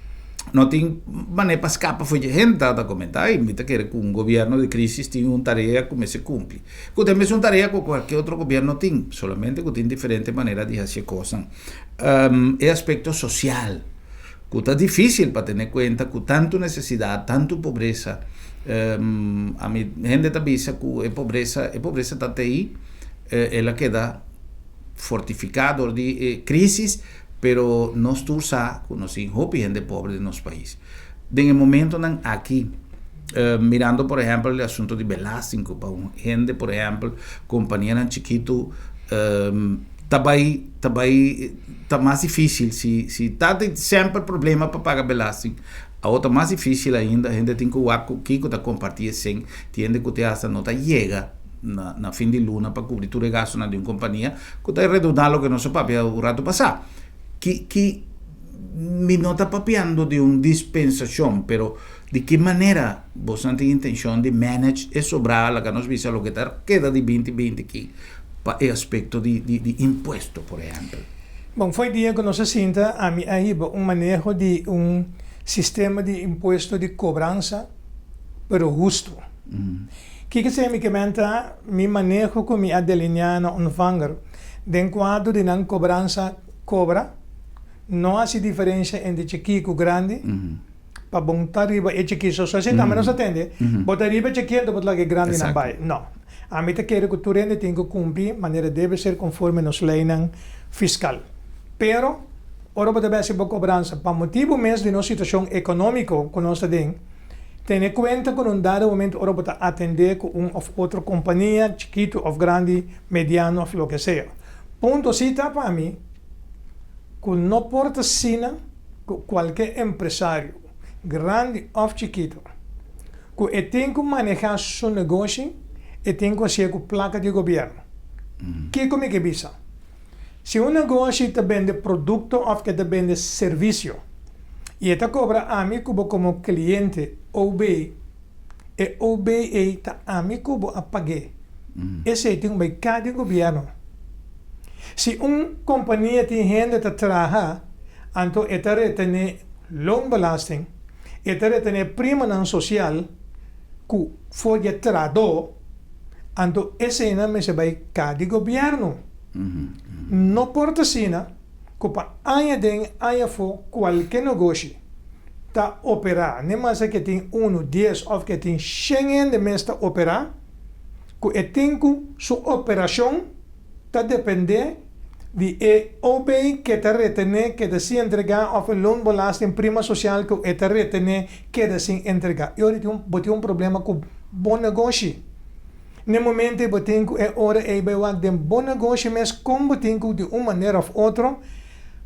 S1: no tin manera pa skapa for dje. Hende tabata komentá i mi ta kere ku un gobièrnu di krísis tin un tarea ku mester kumpli. Ku ta e mesun tarea ku kualke otro gobièrnu tin, solamente ku tin diferente manera di hasi e kosnan. E aspekto sosial, ku ta difísil pa tene kuenta ku tantu nesesidat, tantu pobresa. Ami hende ta bisa ku e pobresa, e pobresa ta tei, el a keda fortifiká dor di e krísis, pero nos tur sa ku nos tin hopi hende pobre den nos pais. Den e momentonan aki, mirando por ehèmpel e asunto di belasting ku pa un hende por ehèmpel kompanianan chikitu ta bai ta bai ta mas difísil si si ta tin semper problema pa paga belasting awor ta mas difísil ainda hende tin ku wak ku kiko ta kompartí esei tin hende ku te asta no ta yega na na fin di luna pa kubri tur e gastunan di un kompania ku ta redundá loke nos a papia un ratu pasá ki ki Mi no ta papiando di un dispensashon, pero di ki manera bosonan tin intenshon di manage e sobrá, laga nos bisa loke ta keda di 2020 aki pa e aspekto di di impuesto, por ehèmpel?
S2: Bon, fo'i dia ku nos a sinta, ami a hiba un maneho di un sistema di impuesto di kobransa, pero hustu. Kiko esei mi ke menta? Mi maneho ku mi a delineá na Ontvanger den kuadro di nan kobransa kobra, No hasi diferencia entre chikí ku grandi, pa bon ta riba e chikí so. So asina tambe nos a tende, bo ta riba e chikí anto bo ta laga e grandinan bai. No. Ami ta kere ku tur hende tin ku kumpli manera debe ser konforme nos leinan fiskal. Pero, ora bo ta bai hasi bo kobransa, pa motibu mes di nos situashon ekonómiko ku nos ta den, tene kuenta ku na un dado momento ora bo ta atendé ku un òf otro kompania, chikitu òf grandi, mediano òf loke sea. Punto si ta pa mi. Ku no por ta asina ku kualke empresario, grandi òf chikitu, ku e tin ku manehá su negoshi, e tin ku hasié ku plaka di gobièrnu. Kiko mi ke bisa? Si un negoshi ta bende produkto òf ke ta bende servisio i e ta kobra ami ku bo komo kliente OB, e OB ei ta ami ku bo a pag'é. Esei tin ku bai ka di gobièrnu. Si un kompania tin hende ta traha, anto e ta retené loonbelasting, e ta retené primanan sosial ku for di e trahadó, anto eseinan mester bai ka di gobièrnu. No por ta asina ku pa aña den aña afó kualke negoshi ta operá, ne masa ke tin unu, dies òf ke tin shen hende mes ta operá, ku e tin ku su operashon ta dependé di e OB ke ta retené keda sin entregá òf e loonbelasting prima sosial ku e ta retené keda sin entregá. E ora tin bo tin un problema ku bo negoshi. Na e momento ei bo tin ku e ora ei bai wak den bo negoshi mes kon bo tin ku di un manera òf otro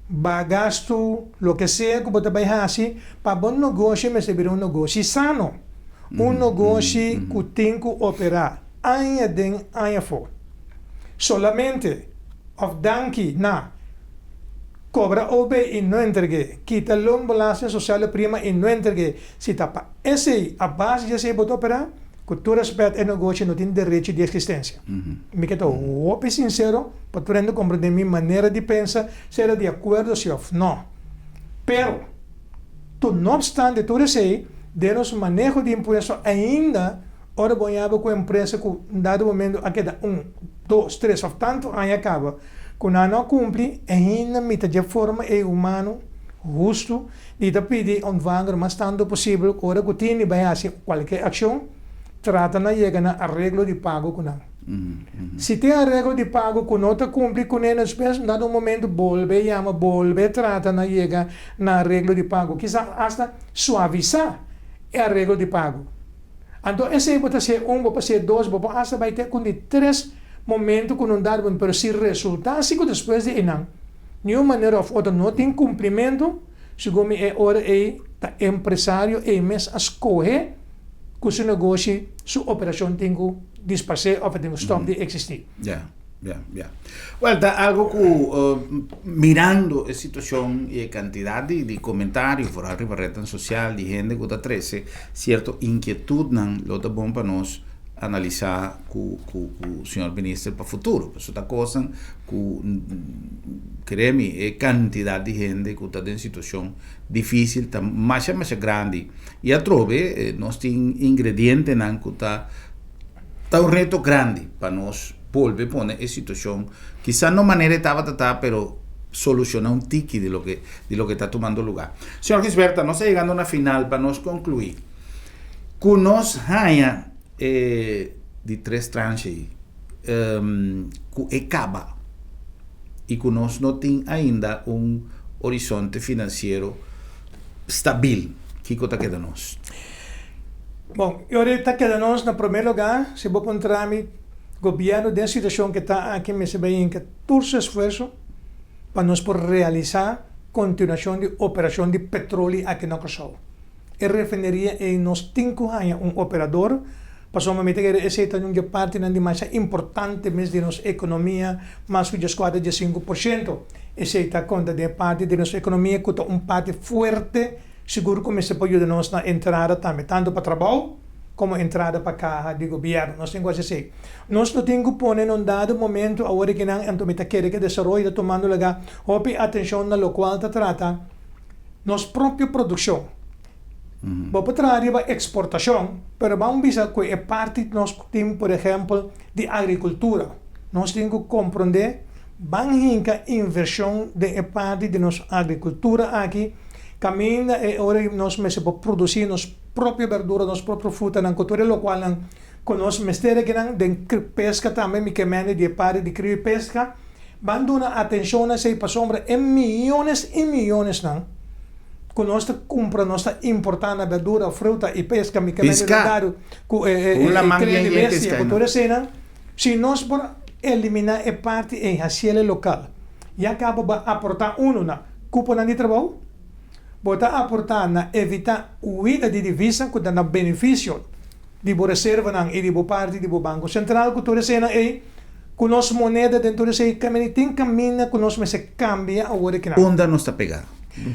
S2: baha gastu, loke sea ku bo ta bai hasi pa bo negoshi mester bira un negoshi sano, un negoshi ku tin ku operá aña den aña afó. Solamente of danki na cobra OB y no entregue, kita loonbelasting, sociale prima y no entregue. Si ta pa esey, a base di esey bo ta opera, cu tur respet e negoshi no tin derecho di existencia. Mi ke ta hopi sincero pa tur hende comprende mi manera di pensa, sea di acuerdo si of no. Pero, tu no obstante tur esey, den nos maneho di impuesto ainda Ora bo yaba ku empresa ku un dado momento a keda un, dos, tres òf tantu aña kaba ku nan no a kumpli, ainda mi ta dje forma ei humano, hustu, di ta pidi ontvanger mas tantu posibel ku ora ku tin di bai hasi kualke akshon, trata na yega na areglo di pago ku nan. Si tin areglo di pago ku no ta kumpli kuné despues, un dado momento bolbe yama, bolbe trata na yega na areglo di pago, kisas asta suavisá e areglo di pago. Anto esei bo ta ser un, bo por ser dos, bo por hasta bai te ku di tres momento ku no dar bon, pero si resulta si ku despues di einan niun manera of otro no tin kumplimentu, segun mi e ora ei ta empresario ei mes a skohe ku su negoshi, su operashon tin ku disparsé of e tin ku stòp di eksistí.
S1: Ya. Ya, ya. Well, ta algo ku mirando e situashon i e kantidat di di komentario foral riba retnan sosial di hende ku ta trese sierto inkietutnan lo ta bon pa nos analisá ku ku ku señor minister pa futuro. Pasobra ta kosnan ku kere mi e kantidat di hende ku ta den situashon difísil ta masha masha grandi i atrobe nos tin ingredientenan ku ta Ta un reto grandi pa nos bolbe pone e situacion, kisa no manera e tabata ta, pero soluciona un tiki di loke di loke ta tumando lugar. Señor Gisberta, nos ta yegando na final pa nos conclui cu nos haña e di tres tranche ei cu e caba y cu nos no tin ainda un horizonte financiero stabil, kico ta keda nos?
S2: Bon, e ora ta keda nos na promé lugá, si bo puntra mi, gobièrnu den situashon ke ta aki mester bai hinka tur su esfuerso pa nos por realisá kontinuashon di operashon di petroli aki na Kòrsou. E refineria ei nos tin ku haña un operador, pasobra mi ta kere esei ta un dje partinan di masha importante mes di nos ekonomia, mas ku djeskuater djesinku por shento. Esei ta konta den e parti di nos ekonomia ku ta un parti fuerte. Sigur ku mester por yuda nos na entrada tambe, tantu pa trabou komo entrada pa kaha di gobièrnu. Nos tin ku hasi esei. Nos lo tin ku pone na un dado momentu awor di kinan, anto mi ta kere ku e desaroyo ta tumando lugá, hopi atenshon na lokual ta trata nos propio produkshon. Bo por traha riba eksportashon, pero ban bisa ku e parti nos tin, por ehèmpel, di agrikultura. Nos tin ku komprondé, ban hinka invershon den e parti di nos agrikultura aki, Caminda e ora y nos mester por produci nos propio berdura, nos propio frutanan cu tur e locualnan cu nos mester akinan den pesca tambe mi ke mende di e parti di crio y pesca ban duna atencion na esey pasobra e miyones y miyonesnan cu nos ta cumpra nos ta importa na berdura, fruta y pesca mi ke mende
S1: Pisca.
S2: dado cu e
S1: Un laman
S2: cria
S1: bien
S2: di
S1: yen
S2: bestia
S1: pisca
S2: cu
S1: no.
S2: tur eseynan si nos por elimina e parti ey haciele local ya caba bo a aporta uno na Kuponan di trabou, Bo ta aportá na evitá huida di divisa ku ta na benefisio di bo reservanan i di bo parti di bo Banko Sentral ku tur eseinan ei ku nos moneda den tur esei kaminda tin kaminda ku nos mester kambia awor e kinan.
S1: Unda nos ta pegá?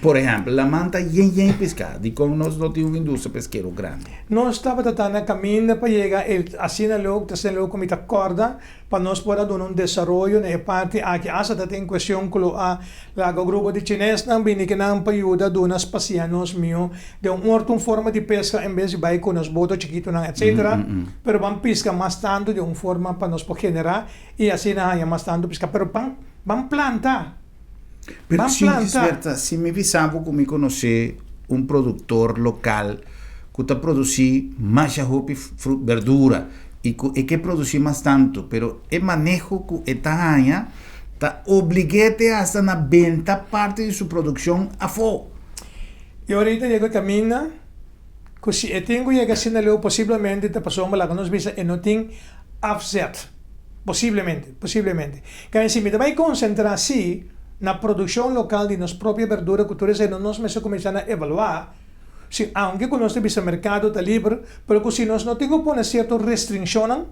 S1: Por ehèmpel, laman ta yen yen piská, dikon nos no tin un industria peskero grandi?
S2: Nos tabata ta na kaminda pa yega e asina leu, ta asina leu ku mi ta kòrda Pa nos por a duna un desaroyo na e parti aki asta ta tin cuestion cu lo a laga grupo di chinesnan bini kinan pa yuda duna spacia nos mihó den un orto un forma di pesca en bes di bay cu nos boto chikitonan etc. Pero ban pisca mas tanto di un forma pa nos por genera y asina haña mas tanto pisca pero ban ban planta
S1: Pero
S2: ban
S1: si
S2: planta.
S1: Gisberta, si mi bisa bo cu mi conoce un productor local cu ta produci masha hopi berdura y cu e ke produci mas tanto, pero e maneho cu e ta haña ta oblig'é te hasta na benta parti di su produccion afó.
S2: Y ahorita yega caminda cu si e tin cu yega asina leu posiblemente ta pasobra laga nos bisa e no tin afzet. Posiblemente, posiblemente. Kende si mi ta bai konsentrá sí na produkshon lokal di nos propio berdura ku tur esei no nos mester kuminsá na evaluá si aunke ku nos ta bisa merkado ta liber pero ku si nos no tin ku pone sierto restringshonnan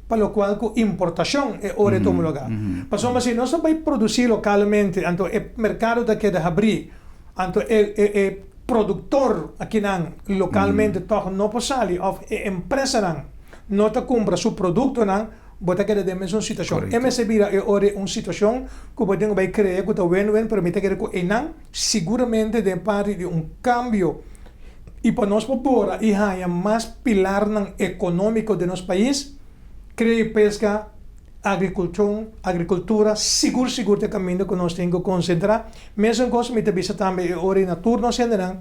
S2: pa lokual ku importashon e ora e tuma lugá. Pasobra si nos ta bai produsí lokalmente anto e merkado ta keda habrí anto e e e produktor akinan lokalmente tòg no por sali òf e empresanan no ta kumpra su produktonan, bo ta keda den mesun situashon. E mester bira e ora un situashon ku bo tin ku bai krea ku ta win-win, pero mi ta kere ku einan siguramente den parti di un kambio i pa nos por bora i haña mas pilarnan ekonómiko den nos pais, krea i peska, agrikulshon, agrikultura, sigur sigur ta e kaminda ku nos tin ku konsentrá. Mesun kos mi ta bisa tambe e ora i na tur nos hendenan,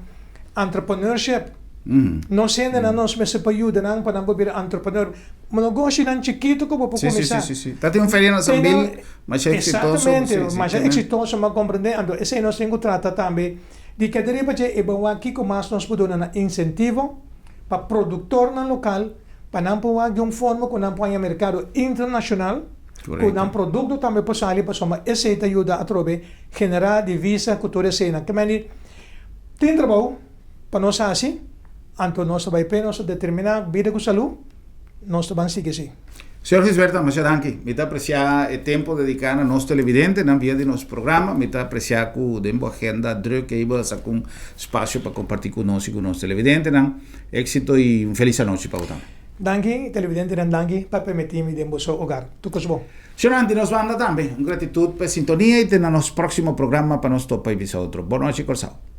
S2: entrepreneurship. Nos hendenan nos mester por yuda nan pa nan por bira entrepreneur. Negoshinan chikitu ku bo por kuminsá.
S1: Sí, sí, sí. Ta tin un feria na Sambil, masha eksitoso.
S2: Exactamente, masha eksitoso, mi a komprendé. Anto esei nos tin ku trata tambe di keda riba dje i bo wak kiko mas nos por duna na insentivo pa produktornan lokal pa nan por wak di un forma ku nan por haña merkado internashonal ku nan produkto tambe por sali pasobra esei ta yuda atrobe generá divisa ku tur eseinan. Ke mende tin trabou pa nos hasi, anto nos ta bai p'e nos ta determiná bida ku salú. Nos ta ban sigui así.
S1: Señor Gisberta, masha danki. Mi ta apresiá e tempu dediká na nos televidentenan via di nos programa. Mi ta apresiá ku den bo agenda druk ei bo a saka un spasio pa kompartí ku nos i ku nos televidentenan. Éksito i un felis anochi pa bo tambe.
S2: Danki, televidentenan, danki pa permití mi den boso hogar. Tur kos bon.
S1: Señornan, di nos banda tambe, un gratitut pa e sintonia i te na nos próksimo programa pa nos topa i bisa otro. Bon nochi, Kòrsou.